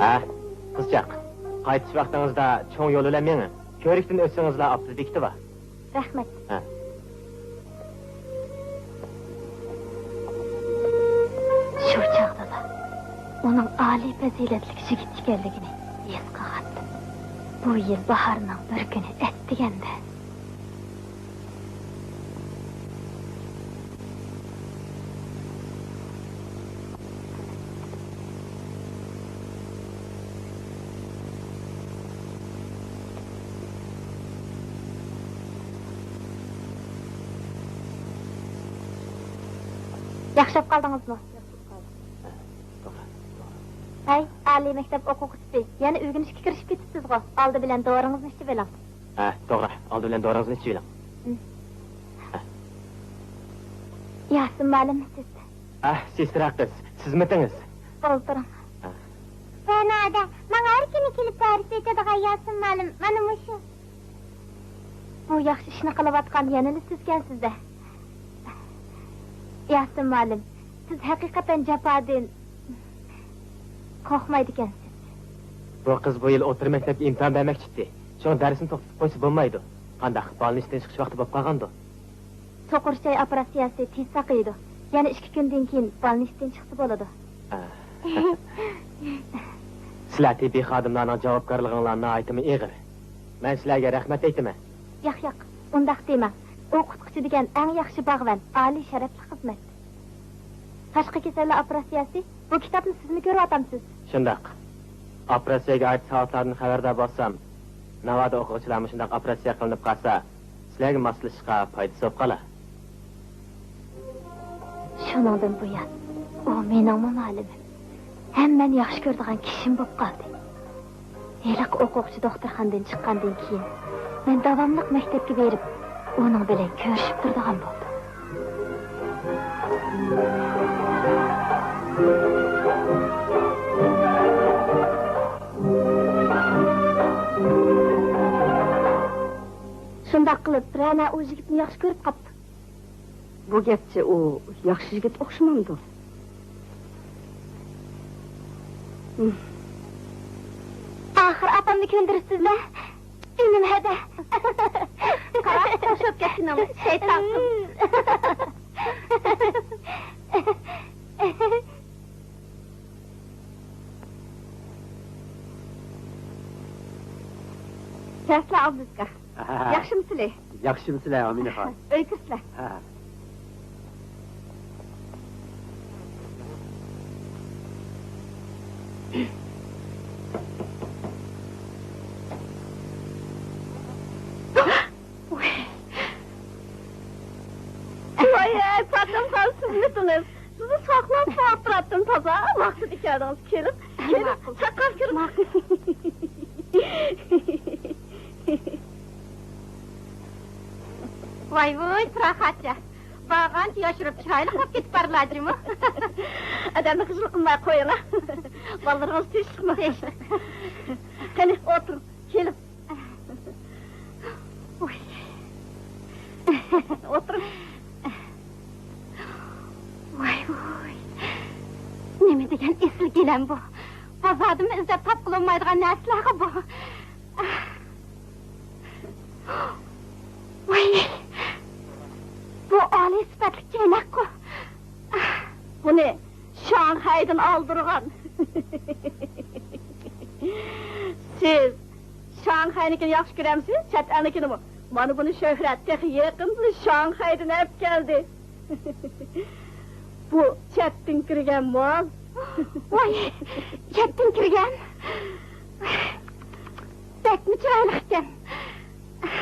ھە، قىزچاق، قايتىش ۋاقتىڭىزدا چوڭ يول بىلەن مېڭىڭ. كۆۋرۈكتىن ئۆتسىڭىزلا ئاپتوبۇس بېكىتى بار. رەھمەت. ھە. شۇ چاغدىلا ئۇنىڭ ئالىي پەزىلەتلىك يىگىت ئىكەنلىكىنى ھېس قىلغانتىم. بۇ يىل باھارنىڭ بىر كۈنى ئەتىگەندە. ياخشىلىق قالدىڭىزمۇ؟ ھەي، ئالىي مەكتەپ ئوقۇغۇچىسى، يەنە ئۆگىنىشكە كىرىشىپ كېتىپسىزغۇ؟ ئالدى بىلەن دورىڭىزنى ئىچىۋېلىڭ. ھە، توغرا. ئالدى بىلەن دورىڭىزنى ئىچىۋېلىڭ. ھە. ياسىن مۇئەللىم، سىز. ئەھ، سېسترا قىز، سىزمىتىڭىز؟ ئولتۇرۇڭ. ھە. رەنادە، ماڭا ھەر كۈنى كېلىپ دەرس ئۆتىدىغان ياسىن مۇئەللىم مانا مۇشۇ. بۇ ياخشى ئىشنى قىلىۋاتقان يەنىلا سىزكەنسىز-دە. ياسىن مۇئەللىم، سىز ھەقىقەتەن جاپادىن قورقمايدىكەنسىز. بۇ قىز بۇ يىل ئوتتۇرا مەكتەپكە ئىمتىھان بەرمەكچى ئىدى. شۇڭا دەرسنى توختىتىپ قويسا بولمايدۇ. قانداق، بالىنى ئىشتىن چىقىش ۋاقتى بولۇپ قالغاندۇ؟ سوقۇر چاي ئوپېراتسىيەسى تېز ساقىيىدۇ. يەنە ئىككى كۈندىن كېيىن بالىنى ئىشتىن چىقسا بولىدۇ. سىلەر تېببىي خادىملارنىڭ جاۋابكارلىقىڭلار ناھايىتىمۇ ئېغىر. مەن سىلەرگە رەھمەت ئېيتىمەن. ياق، ياق، ئۇنداق دېمەڭ. ئوقۇتقۇچى دېگەن ئەڭ ياخشى باغۋەن، ئالىي شەرەپلىك خىزمەت. تاشقى كېسەللەر ئوپېراتسىيەسى، بۇ كىتابنى سىزمۇ كۆرۈۋاتامسىز؟ شۇنداق. ئوپېراتسىيەگە ئائىت سائەتلەردىن خەۋەردار بولسام، ناۋادا ئوقۇغۇچىلار مۇشۇنداق ئوپېراتسىيە قىلىنىپ قالسا، سىلەرگە ماسلىشىشقا پايدىسى بولۇپ قالار. شۇنىڭدىن بۇيان، ئۇ مېنىڭمۇ مۇئەللىمىم ھەم مەن ياخشى كۆرىدىغان كىشىم بولۇپ قالدى. ھېلىقى ئوقۇغۇچى دوختۇرخانىدىن چىققاندىن كېيىن، مەن داۋاملىق مەكتەپكە بېرىپ، ئۇنىڭ بىلەن كۆرۈشۈپ تۇرىدىغان بولدۇم. شۇنداق قىلىپ، رەنا ئۇ يىگىتنى ياخشى كۆرۈپ قاپتۇ. بۇ گەپچە ئۇ ياخشى يىگىت ئوخشىمامدۇ؟ ئاخىر ئاپامنى كۆندۈرۈپسىز-دە، ئىنىم ھەدە. قارا، خوش بولۇپ كەتكىنىڭ شەيتان قىز. كەلسىلە، ئابلىزكا. ئاھا. ياخشىمۇسىلى؟ ياخشىمۇسىلە، ئامىنەخان؟ ئۆيگە كىرسىلە. ھە. ۋاي، ۋاي، پاتەمخان، سىزمىتىڭىز؟ سىزنى ساقلاپ ئاپپاراتتىن تازا ۋاقتىدا كەلدىڭىز. كېلىپ، كېلىپ، ماقۇل. ساقلاپ كىرىڭ. ماقۇل. ۋاي ۋۇي، پىراقەتچە. بارغانچە ياشىرىپ، چىرايلىق بولۇپ كېتىپ بارلا جۇمۇ. ئادەمنى خىجىل قىلماي قويۇڭ. بالىلىرىڭىز تىنچلىقمۇ؟ تىنچلىق. قېنى، ئولتۇرۇڭ. كېلىپ. ۋاي. ئولتۇرۇڭ. ۋاي ۋۇي. نېمە دېگەن ئېسىل گىلەم بۇ. بازاردىمۇ ئىزدەپ تاپقىلى بولمايدىغان نەرسىلەرغۇ بۇ. ۋاي. بۇ ئالىي سۈپەتلىك چەينەكقۇ. بۇنى شاڭخەيدىن ئالدۇرغان. سىز شاڭخەينىڭكىنى ياخشى كۆرەمسىز، چەت ئەلنىڭكىنىمۇ؟ مانا بۇنى شۆھرەت تېخى يېقىندىلا شاڭخەيدىن ئەپ كەلدى. بۇ چەتتىن كىرگەن مال. ۋاي، چەتتىن كىرگەن. بەكمۇ چىرايلىق ئىكەن.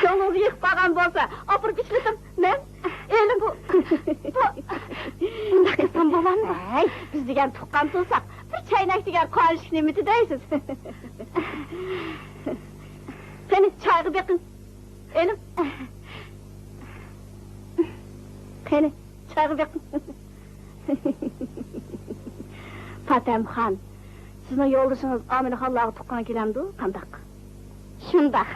كۆڭلىڭىزگە يېقىپ قالغان بولسا، ئاپىرىپ ئىشلىتىڭ. مەن ئېلىم بۇ، بۇ، بۇنداق قىلسام بولامدۇ؟ ھەي، بىز دېگەن تۇغقان تۇرساق، بىر چەينەك دېگەن قانچىلىك نېمىتى دەيسىز؟ قېنى، چايغا بېقىڭ. ئېلىڭ. قېنى، چايغا بېقىڭ. پاتەمخان، سىزنىڭ يولدىشىڭىز ئامىنخانلارغا تۇغقان كېلەمدۇ، قانداق؟ شۇنداق.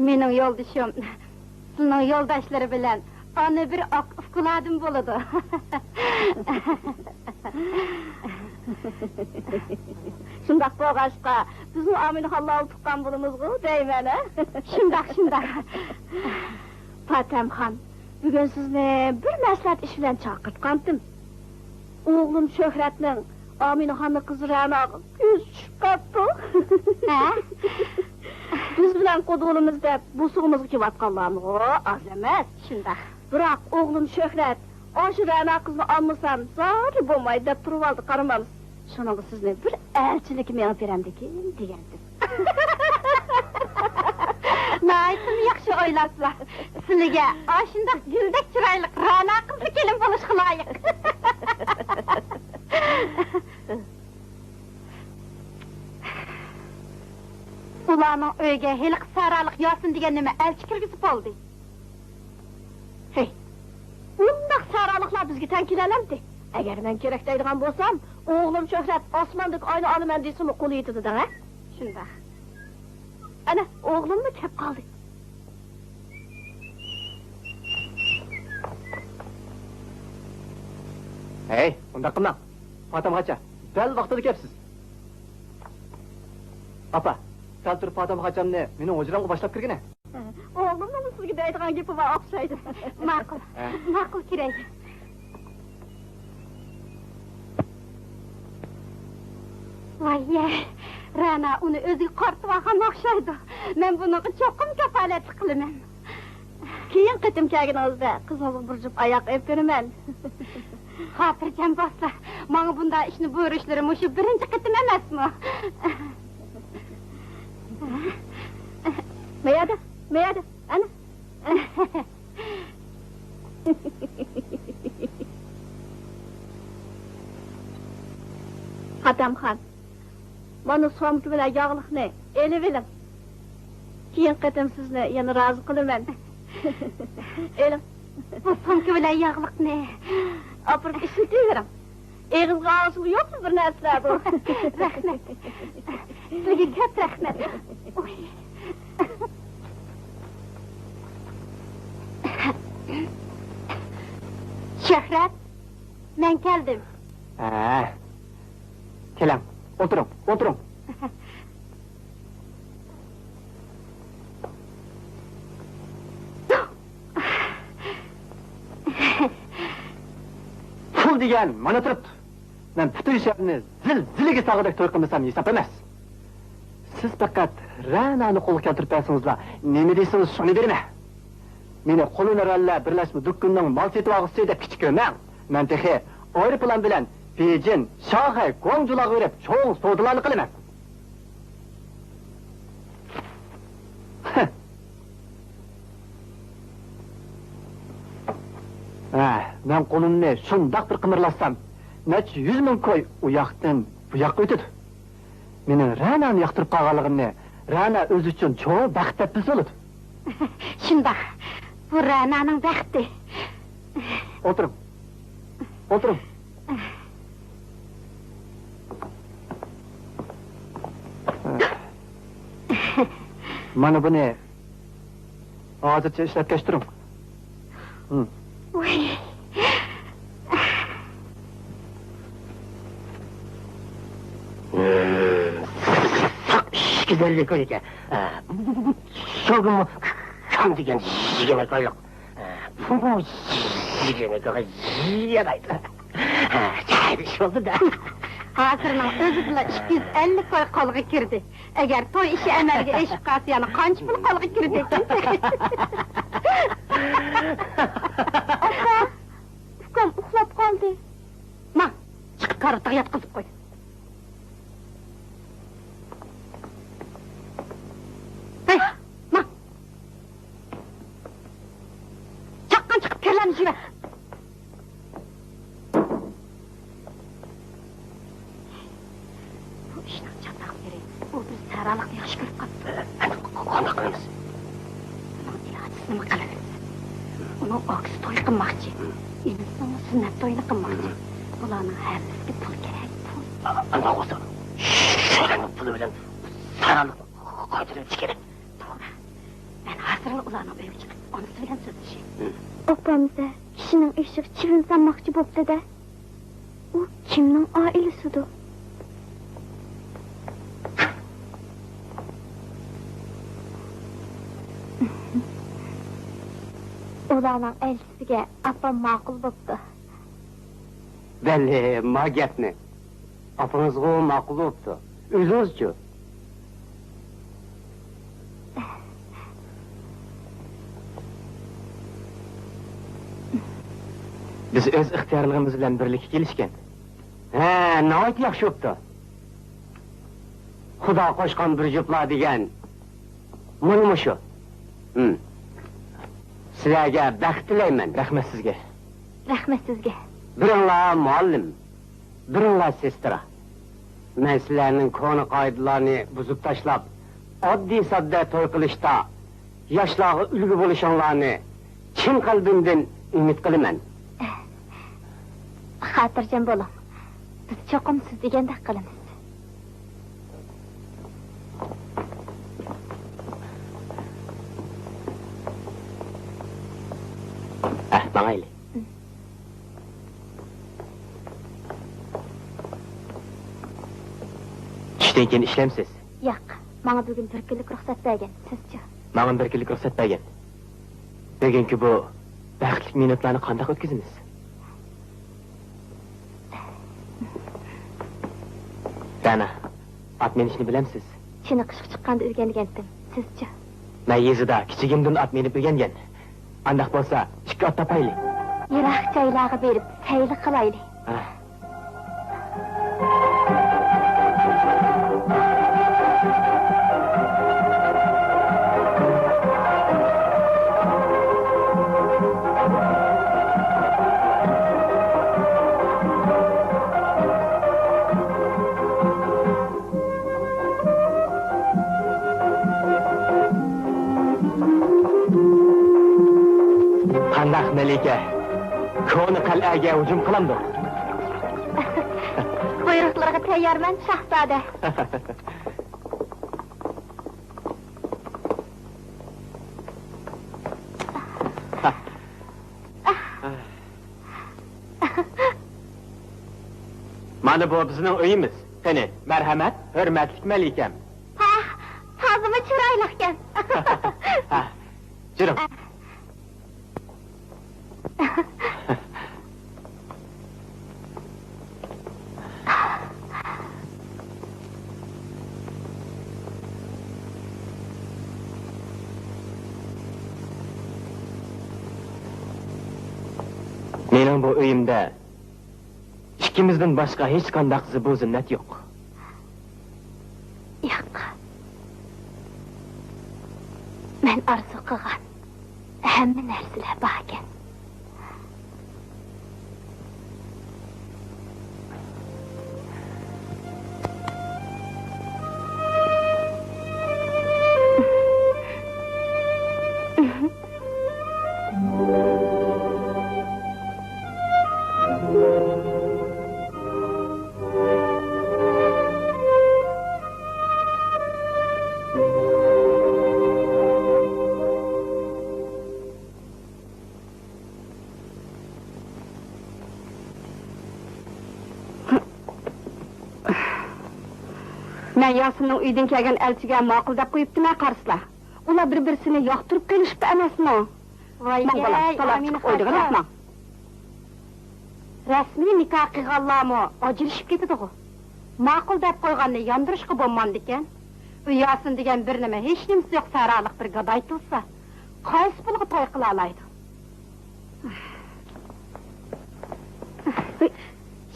مېنىڭ يولدىشىم سىلىنىڭ يولداشلىرى بىلەن ئانا بىر ئاق ئۇكىلاردىن بولىدۇ. شۇنداق بولغاچقا، بىزمۇ ئامىنخانلارغا تۇغقان بولىمىزغۇ دەيمەن، ھە؟ شۇنداق، شۇنداق. پاتەمخان، بۈگۈن سىزنى بىر مەسلىھەت ئىش بىلەن چاقىرتقانتىم. ئوغلۇم شۆھرەتنىڭ ئامىنخاننىڭ قىزى رەناغا كۆزى چۈشۈپ قاپتۇ. ھە؟ بىز بىلەن قۇدا بولىمىز دەپ بوسۇغىمىزغا كېلىۋاتقانلارمۇ ئاز ئەمەس. شۇنداق. بىراق ئوغلۇم شۆھرەت، ئاشۇ رەنا قىزنى ئالمىسام زادى بولمايدۇ دەپ تۇرۇۋالدى، قارىمامىز. شۇنىڭغا سىزنى بىر ئەلچىنلىككە مېڭىپ بېرەمدىكىن دېگەنتىم. ناھايىتىمۇ ياخشى ئويلاپسىلەر. سىلىگە ئاشۇنداق گۈلدەك چىرايلىق رەنا قىزلا كېلىن بولۇشقا لايىق. ئۇلارنىڭ ئۆيىگە ھېلىقى سارالىق ياسىن دېگەن نېمە ئەلچى كىرگۈزۈپ بولدى. ھەي، ئۇنداق سارالىقلار بىزگە تەڭ كېلەلەمدى؟ ئەگەر مەن كېرەك دەيدىغان بولسام، ئوغلۇم شۆھرەت ئاسماندىكى ئاينى ئالىمەن دېسىمۇ قولى يېتىدۇ دەڭە. شۇنداق. ئەنە، ئوغلۇممۇ كەپ قالدى. ھەي، ئۇنداق قىلماڭ. پاتەمخانچە، دەل ۋاقتىدا كەپسىز. ئاپا، سەل تۇرۇپ پاتەمخانچامنى مېنىڭ ھۇجرامغا باشلاپ كىرگىنە. ئوغلۇمنىڭ سىزگە دەيدىغان گېپى بار ئوخشايدۇ. ماقۇل. ھە. ماقۇل، كىرەي. ۋاي-يە، رەنا ئۇنى ئۆزىگە قارىتىۋالغان ئوخشايدۇ. مەن بۇنىڭغا چوقۇم كاپالەتلىك قىلىمەن. كېيىن قېتىم كەلگىنىڭىزدە قىزىڭىزغا بىر جۈپ ئاياغ ئېلىپ بېرىمەن. خاتىرجەم بولسا، ماڭا بۇنداق ئىشنى بۇيرۇشلىرى مۇشۇ بىرىنچى قېتىم ئەمەسمۇ؟ مەيەدە، مەيەدە، ئەنە. ئەكرەمخان، مانا سومكا بىلەن ياغلىقنى ئېلىۋېلىڭ. كېيىنكى قېتىم سىزنى يەنە رازى قىلىمەن. ئېلىڭ. بۇ سومكا بىلەن ياغلىقنى ئاپىرىپ ئىشلىتىۋېرىڭ. ئېغىزغا ئالغۇسىمۇ يوقمۇ بىر نەرسىلەر بۇ؟ رەھمەت. سىزگە كۆپ رەھمەت. ئۇي. شۆھرەت، مەن كەلدىم. ھە. كېلىڭ، ئولتۇرۇڭ، ئولتۇرۇڭ. پۇل دېگەن مانا تۇرۇپتۇ. مەن پۈتۈن شەھەرنى زىلزىلىگە سالغۇدەك توي قىلمىسام ھېساب ئەمەس. سىز پەقەت رەنانى قولغا كەلتۈرۈپ بەرسىڭىزلا، نېمە دېسىڭىز شۇنى بېرىمەن. مېنى قولھۈنەرۋەنلەر بىرلەشمە دۇكىنىنىڭ مال سېتىۋالغۇچىسى دەپ كىچىك كۆرمەڭ. مەن تېخى ئايروپىلان بىلەن بېيجىڭ، شاڭخەي، گۇاڭجۇلارغا بېرىپ چوڭ سودىلارنى قىلىمەن. ھە، مەن قولۇمنى شۇنداق بىر قىمىرلاتسام، نەچچە يۈز مىڭ كوي ئۇ ياقتىن بۇ ياققا ئۆتىدۇ. مېنىڭ رەنانى ياقتۇرۇپ قالغانلىقىمنى رەنا ئۆزى ئۈچۈن چوڭ بەخت دەپ بىلسە بولىدۇ. شۇنداق. بۇ رەنانىڭ بەختى. ئولتۇرۇڭ. ئولتۇرۇڭ. مانا بۇنى ھازىرچە ئىشلەتكەچ تۇرۇڭ. ھىم. ۋاي. ساق ئىشىك گۈزەللىك ئۆيىگە. شۇ كۈنمۇ كام دېگەن يىگىرمە كويلۇق. بۇ يىگىرمە كويغا يارايدۇ. ھە، جايىدا ئىش بولدى-دە. ھازىرنىڭ ئۆزىدىلا ئىككى يۈز ئەللىك كوي قولغا كىردى. ئەگەر توي ئىشى ئەمەلگە ئېشىپ قالسا، يەنە قانچە پۇل قولغا كىرىدىكىن؟ ئاپا، ئۇكام ئۇخلاپ قالدى. ماڭ، چىقىپ كارىۋاتقا ياتقۇزۇپ قوي. ھەي، ماڭ. چاققان چىقىپ كىرلەرنى يۇيۇۋەت. بۇ ئىشنىڭ چاتاق يېرى، ئۇ بىز سەھرالىقنى ياخشى كۆرۈپ قاپتۇ. ئەمدى قانداق قىلىمىز؟ بۇنىڭ ئىلاجىسىنىمۇ قىلىمىز. ئۇنىڭ ئاكىسى توي قىلماقچى. ئىنىسىنىڭمۇ سۈننەت تويىنى قىلماقچى. بۇلارنىڭ ھەممىسىگە پۇل كېرەك، پۇل. ئانداق بولسا، شۇلارنىڭ پۇلى بىلەن سەھرالىقنى قايتۇرۇۋېتىش كېرەك. توغرا. مەن ھازىرلا ئۇلارنىڭ ئۆيىگە چىقىپ، ئانىسى بىلەن سۆزلىشەي. ئاپام دە كىشىنىڭ ئېشىغا چىۋىن سالماقچى بوپتۇ-دە. ئۇ كىمنىڭ ئائىلىسىدۇ؟ ئۇلارنىڭ ئەلچىسىگە ئاپام ماقۇل بوپتۇ. بەلى، ما گەپنى. ئاپىڭىزغۇ ماقۇل بوپتۇ. ئۆزىڭىزچۇ؟ بىز ئۆز ئىختىيارلىقىمىز بىلەن بىرلىككە كېلىشكەن. ھە، ناھايىتى ياخشى بوپتۇ. خۇدا قوشقان بىر جۈپلا دېگەن مانا مۇشۇ. ھىم. سىلەرگە بەخت تىلەيمەن. رەھمەت سىزگە. رەھمەت سىزگە. بىرىڭلار مۇئەللىم، بىرىڭلار سېسترا. مەن سىلەرنىڭ كونا قائىدىلارنى بۇزۇپ تاشلاپ، ئاددىي-ساددا توي قىلىشتا ياشلارغا ئۈلگە بولۇشۇڭلارنى چىن قەلبىمدىن ئۈمىد قىلىمەن. خاتىرجەم بولۇڭ، بىز چوقۇم سىز دېگەندەك قىلىمىز. ھە، ماڭايلى. چۈشتىن كېيىن ئىشلەمسىز؟ ياق، ماڭا بۈگۈن بىر كۈنلۈك رۇخسەت بەرگەن، سىزچۇ؟ ماڭىمۇ بىر كۈنلۈك رۇخسەت بەرگەن. بۈگۈنكى بۇ بەختلىك مىنۇتلارنى قانداق ئۆتكۈزىمىز؟ رەنا، ئات مىنىشنى بىلەمسىز؟ چېنىقىشقا چىققاندا ئۆگەنگەنتىم، سىزچۇ؟ مەن يېزىدا كىچىكىمدىن ئات مىنىپ ئۆگەنگەن. ئانداق بولسا، ئىككى ئات تاپايلى. يىراق جايلارغا بېرىپ سەيلە قىلايلى. ھە. مەلىكە، كونا قەلئەگە ھۇجۇم قىلامدۇق؟ بۇيرۇقلىرىغا تەييارمەن، شاھزادە. مانا بۇ بىزنىڭ ئۆيىمىز. قېنى، مەرھەمەت، ھۆرمەتلىك مەلىكەم. ھە، تازىمۇ چىرايلىقكەن. ھە، جۈرۈڭ. مېنىڭ بۇ ئۆيۈمدە ئىككىمىزدىن باشقا ھېچقانداق زىبۇ زىننەت يوق. ياق. مەن ئارزۇ قىلغان ھەممە نەرسىلەر باركەن. مەن ياسىننىڭ ئۆيىدىن كەلگەن ئەلچىگە ماقۇل دەپ قويۇپتىمەن، قارىسىلا. ئۇلار بىر-بىرسىنى ياقتۇرۇپ قېلىشىپتۇ ئەمەسمۇ؟ ۋاي ماڭ بالام، ئەي، تالاق ئامىنە چىقىپ ئوينىغىن خاچا. ئاتماڭ. رەسمىي نىكاھ قىلغانلارمۇ ئاجرىشىپ كېتىدىغۇ. ماقۇل دەپ قويغاننى ياندۇرۇشقا بولمامدىكەن؟ ئۇ ياسىن دېگەن بىر نېمە، ھېچنېمىسى يوق سەھرالىق بىر گاداي تۇرسا، قايسى پۇلغا توي قىلالايدۇ؟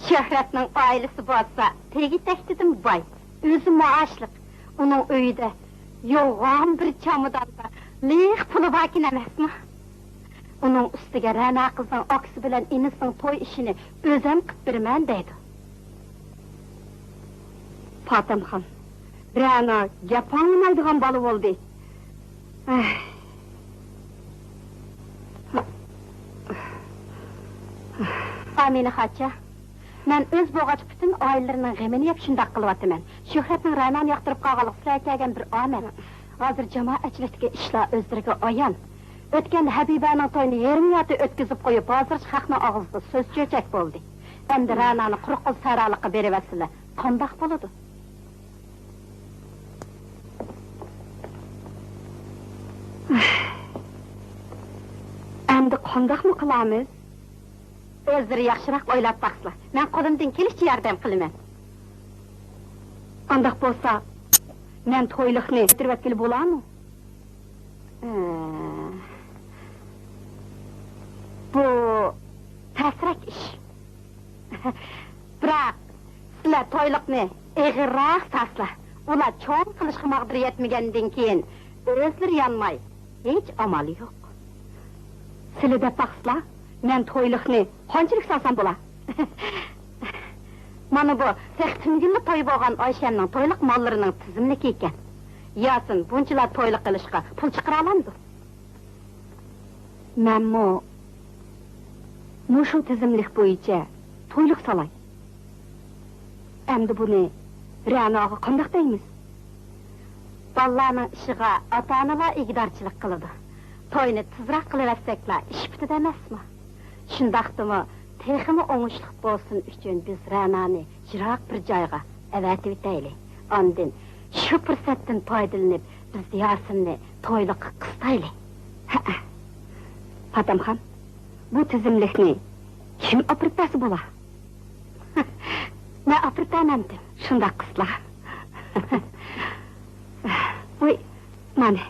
شۆھرەتنىڭ ئائىلىسى بولسا تېگى-تەكتىدىن باي، ئۆزى مائاشلىق. ئۇنىڭ ئۆيىدە يوغان بىر چاماداندا لىق پۇلى باركەن ئەمەسمۇ؟ ئۇنىڭ ئۈستىگە رەنا قىزنىڭ ئاكىسى بىلەن ئىنىسىنىڭ توي ئىشىنى ئۆزەم قىپ بېرىمەن دەيدۇ. پاتەمخان، رەنا گەپ ئاڭلىمايدىغان بالا بولدى. ئەھ. ئامىنە خاچا، مەن ئۆز بولغاچ پۈتۈن ئائىلىلىرىنىڭ غېمىنى يەپ شۇنداق قىلىۋاتىمەن. شۆھرەتنىڭ رەنانى ياقتۇرۇپ قالغانلىقى سىلەرگە كەلگەن بىر ئامەت. ھازىر جامائەتچىلىكتىكى ئىشلار ئۆزلىرىگە ئايان. ئۆتكەندە ھەبىبەنىڭ تويىنى يېرىم يارتى ئۆتكۈزۈپ قويۇپ، ھازىرچە خەقنىڭ ئاغزىدا سۆز چۆچەك بولدى. ئەمدى رەنانى قۇرۇق قول سەھرالىققا بېرىۋەتسىلە، قانداق بولىدۇ؟ ئەمدى قانداقمۇ قىلامىز؟ ئۆزلىرى ياخشىراق ئويلاپ باقسىلا، مەن قولۇمدىن كېلىشىچە ياردەم قىلىمەن. ئانداق بولسا، مەن تويلۇقنى كۆتۈرۈۋەتكىلى بولارمۇ؟ ئە، بۇ تەسرەك ئىش. بىراق، سىلەر تويلۇقنى ئېغىرراق ساسلا. ئۇلار چوڭ قىلىشقا ماغدۇر يەتمىگەندىن كېيىن، ئۆزلىرى يانماي، ھېچ ئامال يوق. سىلى دەپ باقسىلا، مەن تويلۇقنى قانچىلىك سالسام بولا؟ مانا بۇ تېخى تۈنۈگۈنلا توي بولغان ئايشەمنىڭ تويلۇق ماللىرىنىڭ تىزىملىكى ئىكەن. ياسىن بۇنچىلا تويلۇق قىلىشقا پۇل چىقىرالامدۇ؟ مەنمۇ مۇشۇ تىزىملىك بويىچە تويلۇق سالاي. ئەمدى بۇنى رەناغا قانداق دەيمىز؟ بالىلارنىڭ ئىشىغا ئاتا-ئانىلار ئىگىدارچىلىق قىلىدۇ. توينى تېزراق قىلىۋەتسەكلا ئىش پۈتىدۇ ئەمەسمۇ؟ شۇنداقتىمۇ، تېخىمۇ ئوڭۇشلۇق بولسۇن ئۈچۈن بىز رەنانى يىراق بىر جايغا ئەۋەتىۋېتەيلى. ئاندىن شۇ پۇرسەتتىن پايدىلىنىپ، بىز ياسىننى تويلۇققا قىستايلى. ھەئە. پاتەمخان، بۇ تىزىملىكنى كىم ئاپىرىپ بەرسە بولا؟ مەن ئاپىرىپ بەرمەمدىم. شۇنداق قىسلا. ۋوي، مانا.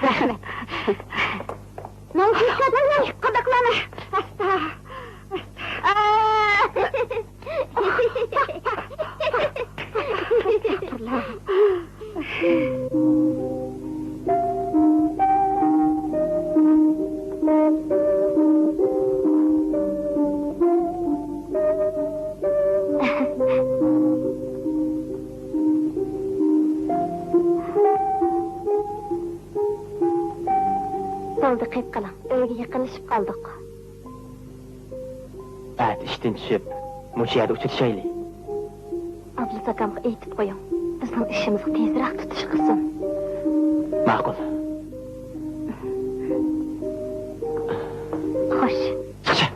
رەھمەت. ماڭا قانداقلارنى؟ ئاستا. ئاستا. دىققەت قىلىڭ، ئۆيگە يېقىنلىشىپ قالدۇق. ئەتە ئىشتىن چۈشۈپ، مۇشۇ يەردە ئۇچرىشايلى. ئابلىز ئاكامغا ئېيتىپ قويۇڭ، بىزنىڭ ئىشىمىزغا تېزرەك تۇتۇش قىلسۇن. ماقۇل. خوش. چىقىشە.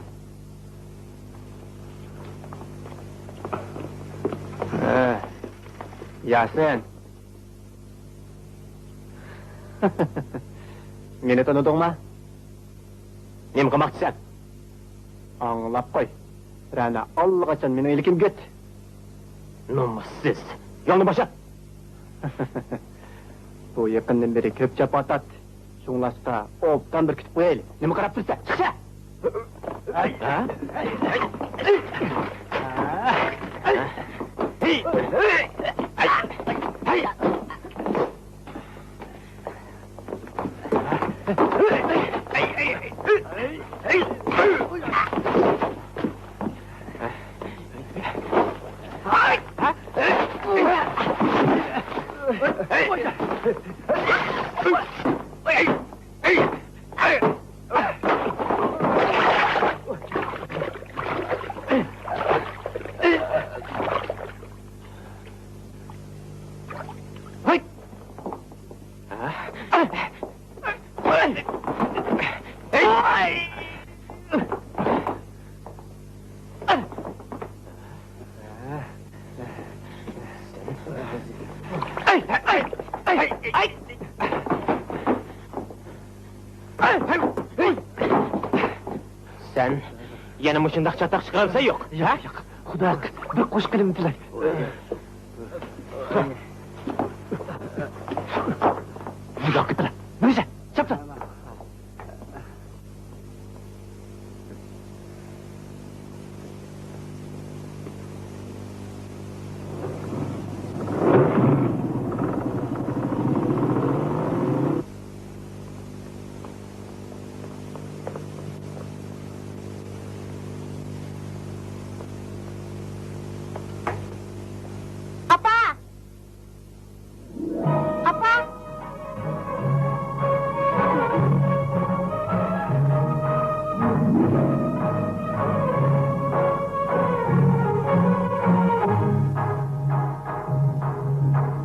ھە، ياسىن. مېنى تونۇدۇڭما؟ نېمە قىلماقچىسەن؟ ئاڭلاپ قوي. رەنا ئاللىقاچان مېنىڭ ئىلكىمگە كەتتى. نومۇسسىز! يولنى بوشات! بۇ يېقىندىن بېرى كۆپ جاپا تارتتى. شۇڭلاشقا ئوبدان بىر كۈتۈپ قويايلى. نېمە قاراپ تۇرىسەن؟ چىقىشە! ھە؟ سەن يەنە مۇشۇنداق چاتاق چىقىرامسەن يوق؟ ياق، ياق. خۇدا ھەققى، بىر قوشۇق قېنىمنى تىلەي. ياق، كېتىڭ. مېڭىسە، چاپسان. ئاپا! ئاپا!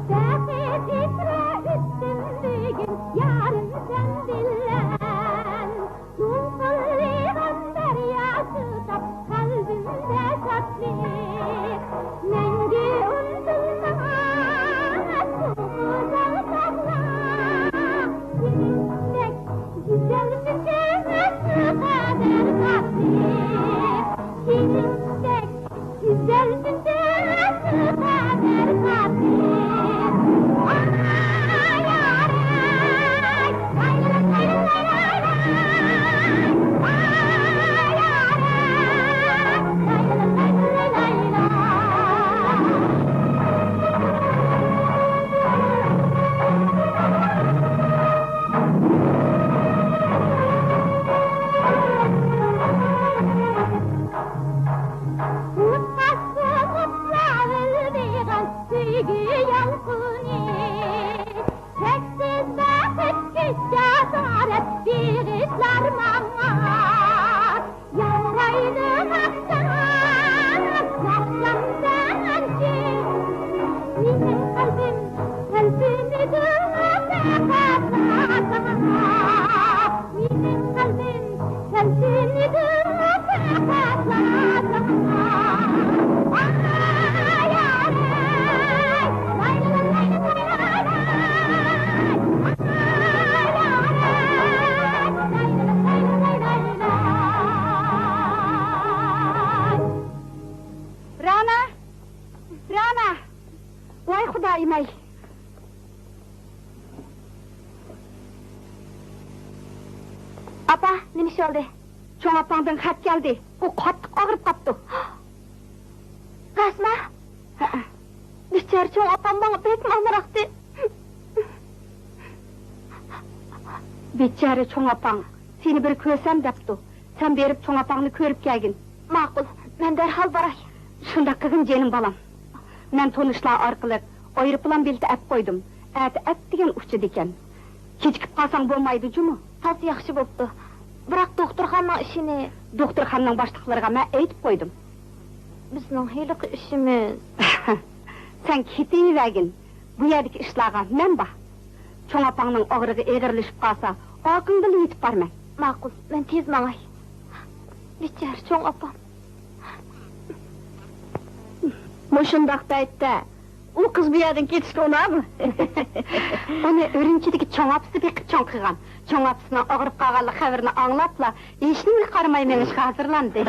بەخت ئېتىرا ئۈستۈندىكىن يارىم سەن بىلەن. دولقۇنلىغان دەريا سۇ تاپ قەلبىمدە شادلىق. مەڭگۈ ئۇنتۇلمىغان بۇ گۈزەل چاغلار. سېنىڭدەك گۈزەل بىزگە نەقەدەر تاتلىق. سېنىڭدەك سۇغۇپ لاۋۇلدىغان سۆيگۈ يالقۇنى، چەكسىز بەخت كۈچ جاسارەت بېغىشلار ماڭا. ياڭرايدۇ ماختاش ناخشام سەن ئۈچۈن. مېنىڭ قەلبىم تەلپۈنىدۇ پەقەتلا ساڭا. مېنىڭ قەلبىم رەنا! رەنا! ۋاي خۇدايىم-ئاي! ئاپا، نېمە ئىش بولدى؟ چوڭ ئاپاڭدىن خەت كەلدى. ئۇ قاتتىق ئاغرىپ قاپتۇ. راستمۇ؟ ھەئە. بىچارە چوڭ ئاپام ماڭا بەكمۇ ئامراقتى. بىچارە چوڭ ئاپاڭ سېنى بىر كۆرسەم دەپتۇ. سەن بېرىپ چوڭ ئاپاڭنى كۆرۈپ كەلگىن. ماقۇل، مەن دەرھال باراي. شۇنداق قىلغىن جېنىم بالام. مەن تونۇشلار ئارقىلىق ئايروپىلان بېلىتى ئەپ قويدۇم. ئەتە ئەتىگەن ئۇچىدىكەن. كېچىكىپ قالساڭ بولمايدۇ جۇمۇ. تازا ياخشى بوپتۇ. بىراق دوختۇرخانىنىڭ ئىشىنى. دوختۇرخانىنىڭ باشلىقلىرىغا مەن ئېيتىپ قويدۇم. بىزنىڭ ھېلىقى ئىشىمىز. سەن كېتىۋەرگىن. بۇ يەردىكى ئىشلارغا مەن بار. چوڭ ئاپاڭنىڭ ئاغرىقى ئېغىرلىشىپ قالسا، ئاكىڭ بىللە يېتىپ بارىمەن. ماقۇل، مەن تېز ماڭاي. بىچارە چوڭ ئاپام. مۇشۇنداق پەيتتە ئۇ قىز بۇ يەردىن كېتىشكە ئۇنامدۇ؟ ئۇنى ئۈرۈمچىدىكى چوڭ ئاپىسى بېقىپ چوڭ قىلغان. چوڭ ئاپىسىنىڭ ئاغرىپ قالغانلىق خەۋىرىنى ئاڭلاپلا، ھېچنېمىگە قارىماي مېڭىشقا ھازىرلاندى.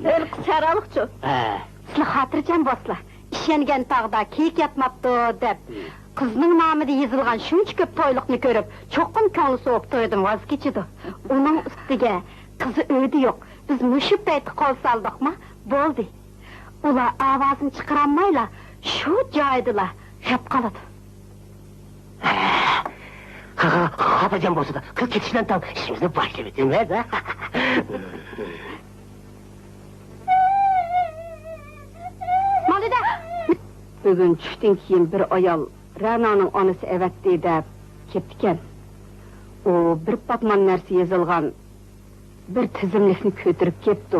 ھېلىقى سەرالىقچۇ؟ ھە. سىلەر خاتىرجەم بولسىلا، ئىشەنگەن تاغدا كېيىك ياتماپتۇ دەپ، قىزنىڭ نامىدا يېزىلغان شۇنچە كۆپ تويلۇقنى كۆرۈپ، چوقۇم كۆڭلى سوۋۇپ تويدىن ۋاز كېچىدۇ. ئۇنىڭ ئۈستىگە قىزى ئۆيدە يوق. بىز مۇشۇ پەيتتە قول سالدۇقما، بولدى. ئۇلار ئاۋازىنى چىقىرالمايلا، شۇ جايىدىلا خەپ قالىدۇ. ھە، خا-، خا-، خاتىرجەم بولسىلا، قىز كېتىشىدىن تاڭ ئىشىمىزنى باشلىۋېتىمىز، ھە؟ ماڭدى-دە! بۈگۈن چۈشتىن كېيىن بىر ئايال رەنانىڭ ئانىسى ئەۋەتتى دەپ كەپتىكەن. ئۇ بىر پاتمان نەرسە يېزىلغان بىر تىزىملىكنى كۆتۈرۈپ كەپتۇ.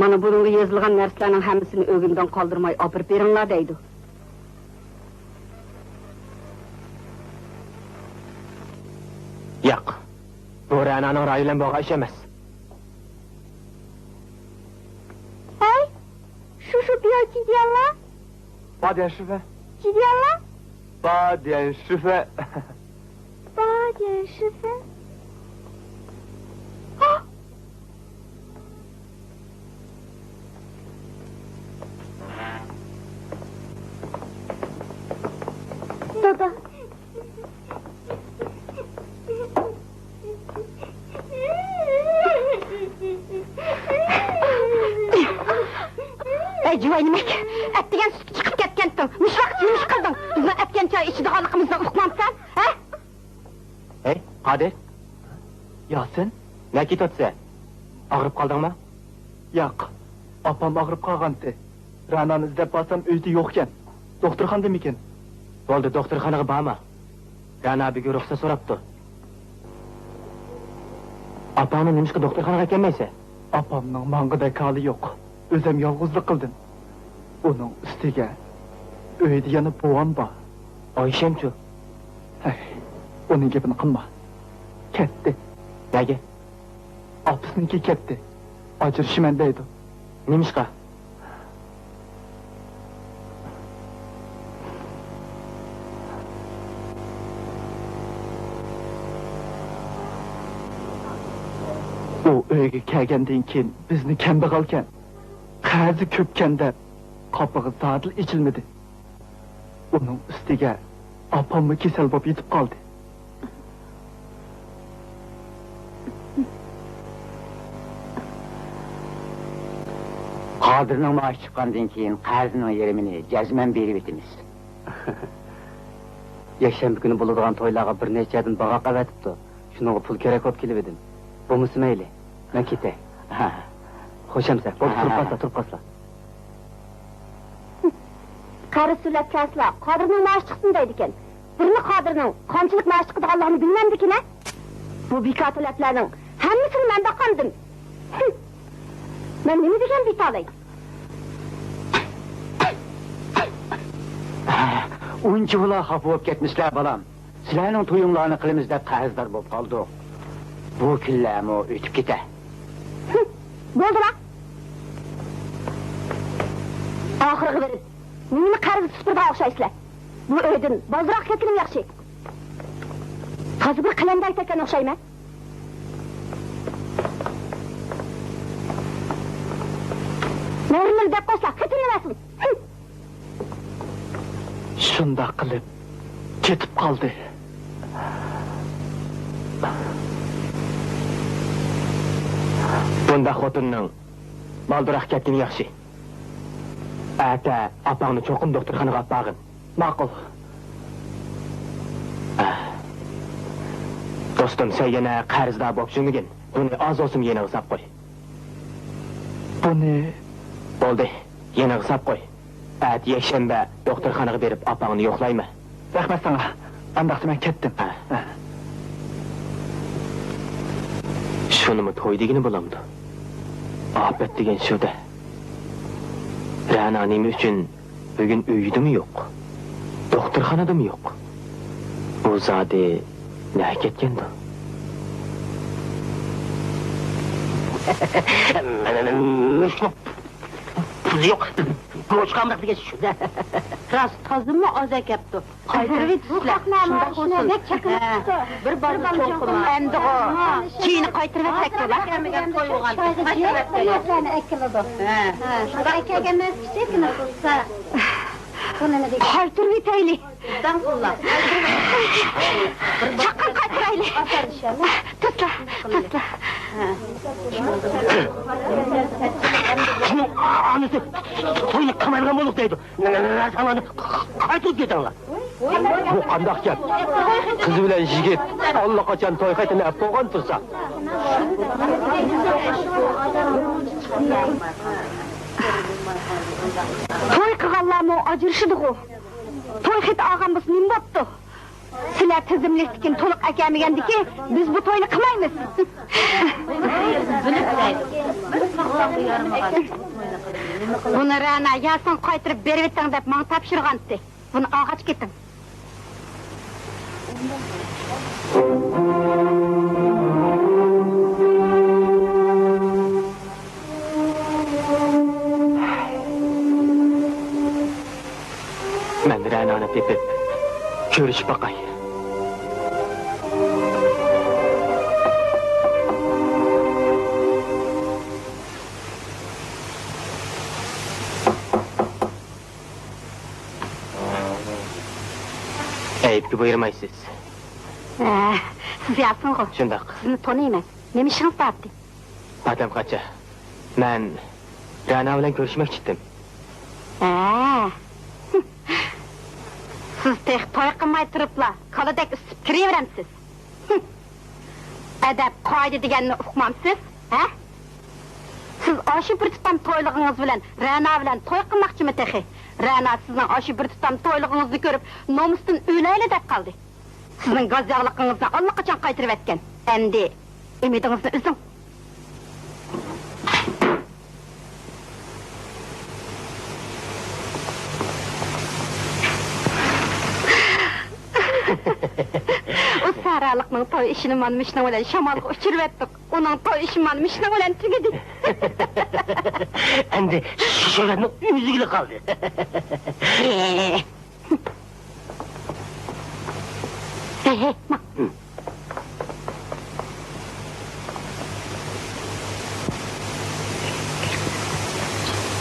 مانا بۇنىڭغا يېزىلغان نەرسىلەرنىڭ ھەممىسىنى ئۆگۈندىن قالدۇرماي ئاپىرىپ بېرىڭلار دەيدۇ. ياق، بۇ رەنانىڭ رايى بىلەن بولغان ئىش ئەمەس. ھەي، شۇ، شۇ بىيا كىدىياللا. 八点十分。 كىدىياللا. 八点十分。 八点十分。 دادا. ئەي جۇۋاينىمەك، ئەتىگەن سۈتكە چىقىپ كەتكەنتىڭ، مۇشۇ ۋاقىت نېمە ئىش قىلدىڭ؟ بىزنىڭ ئەتىگەن چاي ئىچىدىغانلىقىمىزنى ئۇقمامسەن، ھە؟ ھەي، قادىر! ياسىن! نەگە كېتىۋاتىسەن؟ ئاغرىپ قالدىڭمۇ؟ ياق، ئاپام ئاغرىپ قالغانتى. رەنانى ئىزدەپ بارسام، ئۆيدە يوقكەن. دوختۇرخانىدىمىكىن؟ بولدى، دوختۇرخانىغا بارما. رەنا بۈگۈن رۇخسەت سوراپتۇ. ئاپاڭنى نېمىشقا دوختۇرخانىغا ئەكەلمەيسەن؟ ئاپامنىڭ ماڭغۇدەك ھالى يوق. ئۆزۈم يالغۇزلۇق قىلدىم. ئۇنىڭ ئۈستىگە ئۆيدە يەنە بوۋام بار. ئايشەمچۇ؟ ھەي، ئۇنىڭ گېپىنى قىلما. كەتتى. نەگە؟ ئاپىسىنىڭكى كەتتى. ئاجرىشىمەن دەيدۇ. نېمىشقا؟ ئۇ ئۆيگە كەلگەندىن كېيىن بىزنى كەمبەغەلكەن، قەرزى كۆپكەن دەپ، قاپىقى زادىلا ئېچىلمىدى. ئۇنىڭ ئۈستىگە ئاپاممۇ كېسەل بولۇپ يېتىپ قالدى. قادىرنىڭ مائاشى چىققاندىن كېيىن قەرزنىڭ يېرىمىنى جەزمەن بېرىۋېتىمىز. يەكشەنبە كۈنى بولىدىغان تويلارغا بىر نەچچە يەردىن باغاق ئەۋەتىپتۇ. شۇنىڭغا پۇل كېرەك بولۇپ كېلىۋىدىم. بولمىسا مەيلى، مەن كېتەي. ھە. خوش ئەمىسە، بولدى، تۇرۇپ قالسىلا، تۇرۇپ قالسىلا. قەرز تۆلەپ كەلسىلا، قادىرنىڭ مائاشى چىقسۇن دەيدىكەن. بىرلا قادىرنىڭ قانچىلىك مائاش چىقىدىغانلىقىنى بىلمەمدىكىن ھە؟ بۇ بىكار تۆلەپلەرنىڭ ھەممىسىنى مەن باقامدىم. ھىم. مەن نېمە دېگەن بىتالەي؟ ئۇنچىۋالا خاپا بولۇپ كەتمىسىلە، بالام. سىلەرنىڭ تويۇڭلارنى قىلىمىز دەپ قەرزدار بولۇپ قالدۇق. بۇ كۈنلەرمۇ ئۆتۈپ كېتە. ھىم، بولدىلا. ئاخىرىغا بېرىپ، نېمىنى قەرزگە سۈپۈرىدىغان ئوخشايسىلەر؟ بۇ ئۆيدىن بالدۇرراق كەتكىنىم ياخشى. تازا بىر قەلەندەر تەكەن ئوخشايمەن. مەرىلىرى دەپ قويسىلا، خېتىرىنى بەرسۇن. ھىم. شۇنداق قىلىپ كېتىپ قالدى. بۇنداق خوتۇننىڭ بالدۇراق كەتكىنى ياخشى. ئەتە ئاپاڭنى چوقۇم دوختۇرخانىغا ئاپارغىن. ماقۇل. دوستۇم، سەن يەنە قەرزدار بولۇپ يۈرمىگىن. بۇنى ئاز بولسىمۇ يېنىڭغا ساپ قوي. بۇنى. بولدى. يېنىغا ساپ قوي. ئەتە يەكشەنبە دوختۇرخانىغا بېرىپ ئاپاڭنى يوقلايمەن. رەھمەت ساڭا. ئانداقتا مەن كەتتىم. ھە. ھە. شۇنىمۇ توي دېگىنى بولامدۇ؟ ئاپەت دېگەن شۇ-دە. رەنا نېمە ئۈچۈن بۈگۈن ئۆيىدىمۇ يوق، دوختۇرخانىدىمۇ يوق. بۇ زادى نەگە كەتكەندۇ؟ پۇل يوق. بوشقا ئامراق دېگەن شۇ-دە. راست، تازىمۇ ئاز ئەكەپتۇ. قايتۇرۇۋېتىشلەر. شۇنداق بولسۇن. ھە، بىر بالىنى چوڭ قىلما. ئەمدىغۇ. كېيىن قايتۇرۇۋەتسەك بولا. ھە، شۇنداق. قايتۇرۇۋېتەيلى. چاققان قايتۇرايلى. تۇتلا، تۇتلا. ئانىسى توينى قىلمايدىغان بولدۇق دەيدۇ. نەرسىڭلارنى قايتۇرۇپ كېتىڭلار. بۇ قانداق گەپ؟ قىز بىلەن يىگىت ئاللىقاچان توي خېتىنى ئەپ بولغان تۇرسا. توي قىلغانلارمۇ ئاجرىشىدىغۇ. توي خېتى ئالغان بولسا نېمە بوپتۇ؟ سىلەر تىزىملىكتىكىنى تولۇق ئەكەلمىگەندىكىن، بىز بۇ توينى قىلمايمىز. بۇنى رەنا ياسىنغا قايتۇرۇپ بېرىۋېتىڭ دەپ ماڭا تاپشۇرغانتى. بۇنى ئالغاچ كېتىڭ. مەن رەنانى تېپىپ، كۆرۈشۈپ باقاي. ئەيىبكە بۇيرۇمايسىز. ھە، سىز ياسىنغۇ؟ شۇنداق. سىزنى تونۇيمەن. نېمە ئىشىڭىز بار ئىدى؟ ئادەم قاچا. مەن رەنا بىلەن كۆرۈشمەكچى ئىدىم. ھە. سىز تېخى توي قىلماي تۇرۇپلا، كالىدەك ئۈسۈپ كىرىۋېرەمسىز؟ ئەدەپ، قائىدە دېگەننى ئۇقمامسىز، ھە؟ سىز ئاشۇ بىر تۇتام تويلۇقىڭىز بىلەن رەنا بىلەن توي قىلماقچىمۇ تېخى؟ رەنا سىزنىڭ ئاشۇ بىر تۇتام تويلۇقىڭىزنى كۆرۈپ، نومۇستىن ئۆلەيلى دەپ قالدى. سىزنىڭ گاز ياغلىقىڭىزنى ئاللىقاچان قايتۇرۇۋەتكەن. ئەمدى ئۈمىدىڭىزنى ئۈزۈڭ. ئۇ سەھرالىقنىڭ توي ئىشىنى مانا مۇشۇنىڭ بىلەن شامالغا ئۇچۇرۇۋەتتۇق. ئۇنىڭ توي ئىشى مانا مۇشۇنىڭ بىلەن تۈگىدى. ئەمدى شۆھرەتنىڭ ئۆزىگىلا قالدى.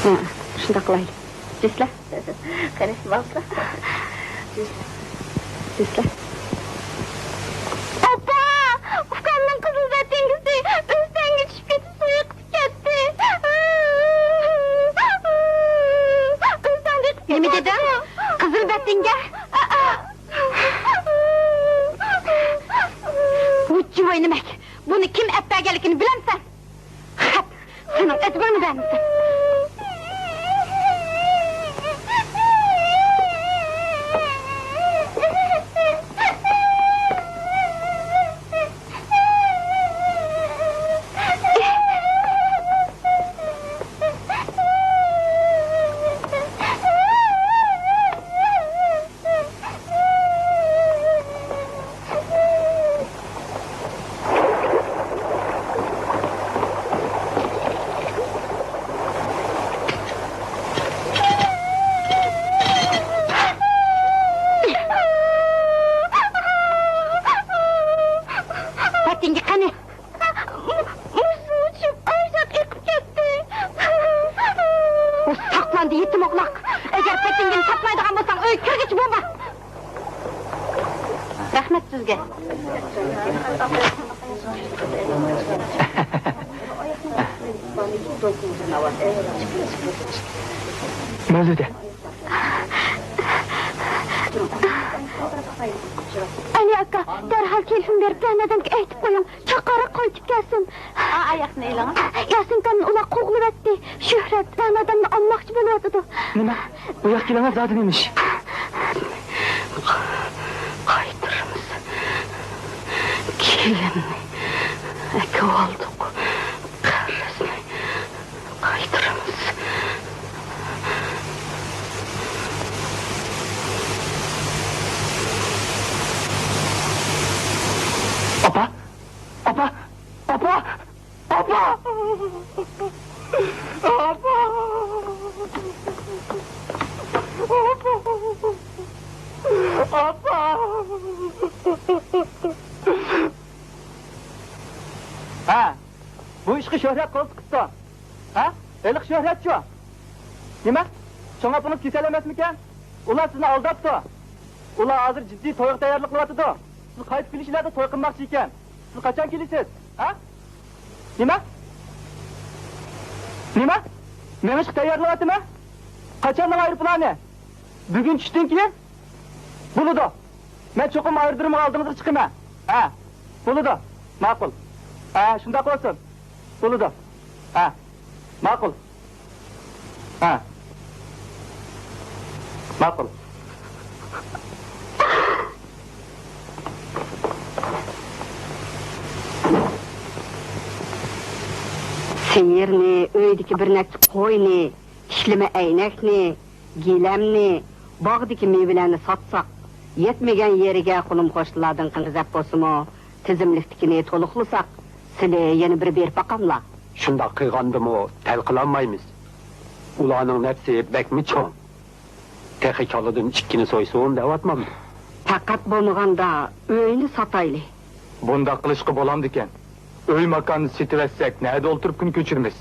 ھە، شۇنداق قىلايلى. جۈسلە. قېنى، بالىلار. جۈسلە. ئاپا! ئۇكامنىڭ قىزىل بەتىنگىسى ئۆستەڭگە چۈشۈپ كېتىپ سۇيۇقىپ كەتتى. ئۆستەڭدە يىقىپ كەتتى. نېمە دېدىڭ؟ قىزىل بەتىنگە؟ ۋۇججۇۋاي نېمەك! بۇنى كىم ئەپ بەرگەنلىكىنى بىلەمسەن؟ خەپ! سېنىڭ ئەتىۋارنى بەرمىسەم. پەتىڭگە قېنى؟ مۇز سۇۋى چۈشۈپ، ئايزات ئېقىپ كەتتى. ئۇ ساقلاندى، يېتىم ئوغلاق. ئەگەر پەتىڭگىنى تاپمايدىغان بولساڭ، ئۆيگە كىرگۈچە بولما. رەھمەت سىزگە. مەۋلۇدە. ئەلى ئاكا، دەرھال تېلېفون بېرىپ، رەنا دادامغا ئېيتىپ قويۇڭ، چاقىرىق قايتىپ كەلسۇن. ئا، ئاياقنى ئېلىڭ. ياسىنكاننى ئۇلار قوغلىۋەتتى. شۆھرەت، رەنا دادامنى ئالماقچى بولۇۋاتىدۇ. نېمە؟ بۇ ياققا كېلىڭە، زادى نېمە ئىش؟ قايتۇرىمىز. كېلىننى ئەكىۋالدۇق. قەرزنى قايتۇرىمىز. ئاپا! ئاپا! ئاپا! ئاپا! ئاپا! ئاپا! ئاپا! ھە، بۇ ئىشقا شۆھرەت قول تىقىپتۇ. ھە؟ ھېلىقى شۆھرەتچۇ؟ نېمە؟ چوڭ ئاپىڭىز كېسەل ئەمەسمىكەن؟ ئۇلار سىزنى ئالداپتۇ. ئۇلار ھازىر جىددىي تويغا تەييارلىق قىلىۋاتىدۇ. سىز قايتىپ كېلىش يىلىدا توي قىلماقچى ئىكەن. سىز قاچان كېلىسىز؟ ھە؟ نېمە؟ نېمە؟ مېڭىشقا تەييارلىنىۋاتىمەن. قاچاننىڭ ئايروپىلانى؟ بۈگۈن چۈشتىن كېيىن؟ بولىدۇ. مەن چوقۇم ئايرودرومغا ئالدىڭىزغا چىقىمەن. ھە، بولىدۇ. ماقۇل. ھە، شۇنداق بولسۇن. بولىدۇ. ھە، ماقۇل. ھە. ماقۇل. سىيىرنى، ئۆيدىكى بىر نەچچە قوينى، ئىشلىمە ئەينەكنى، گىلەمنى، باغدىكى مېۋىلەرنى ساتساق، يەتمىگەن يېرىگە قولۇم-قوشنىلاردىن قىرغىزەپ بولسىمۇ، تىزىملىكتىكىنى تولۇقلىساق، سىلى يەنە بىر بېرىپ باقاملا. شۇنداق قىلغاندىمۇ تەل قىلالمايمىز. ئۇلارنىڭ نەپسى بەكمۇ چوڭ. تېخى كالىدىن ئىككىنى سويسۇن دەۋاتمامدۇ؟ پەقەت بولمىغاندا ئۆينى ساتايلى. بۇنداق قىلىشقا بولامدىكەن؟ ئۆي-ماكاننى سېتىۋەتسەك، نەدە ئولتۇرۇپ كۈن كۆچۈرىمىز؟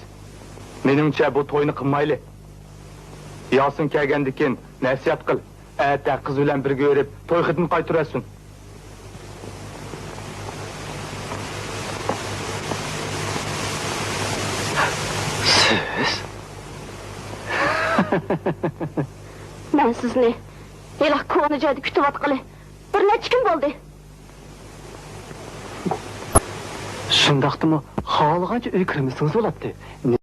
مېنىڭچە، بۇ توينى قىلمايلى. ياسىن كەلگەندىكىن نەسىھەت قىل، ئەتە قىز بىلەن بىرگە بېرىپ، توي خېتىنى قايتۇرۇۋەتسۇن. سىز؟ مەن سىزنى ھېلىقى كونا جايدا كۈتۈۋاتقىلى بىر نەچچە كۈن بولدى. شۇنداقتىمۇ خالىغانچە ئۆيگە كىرمىسىڭىز بولاتتى.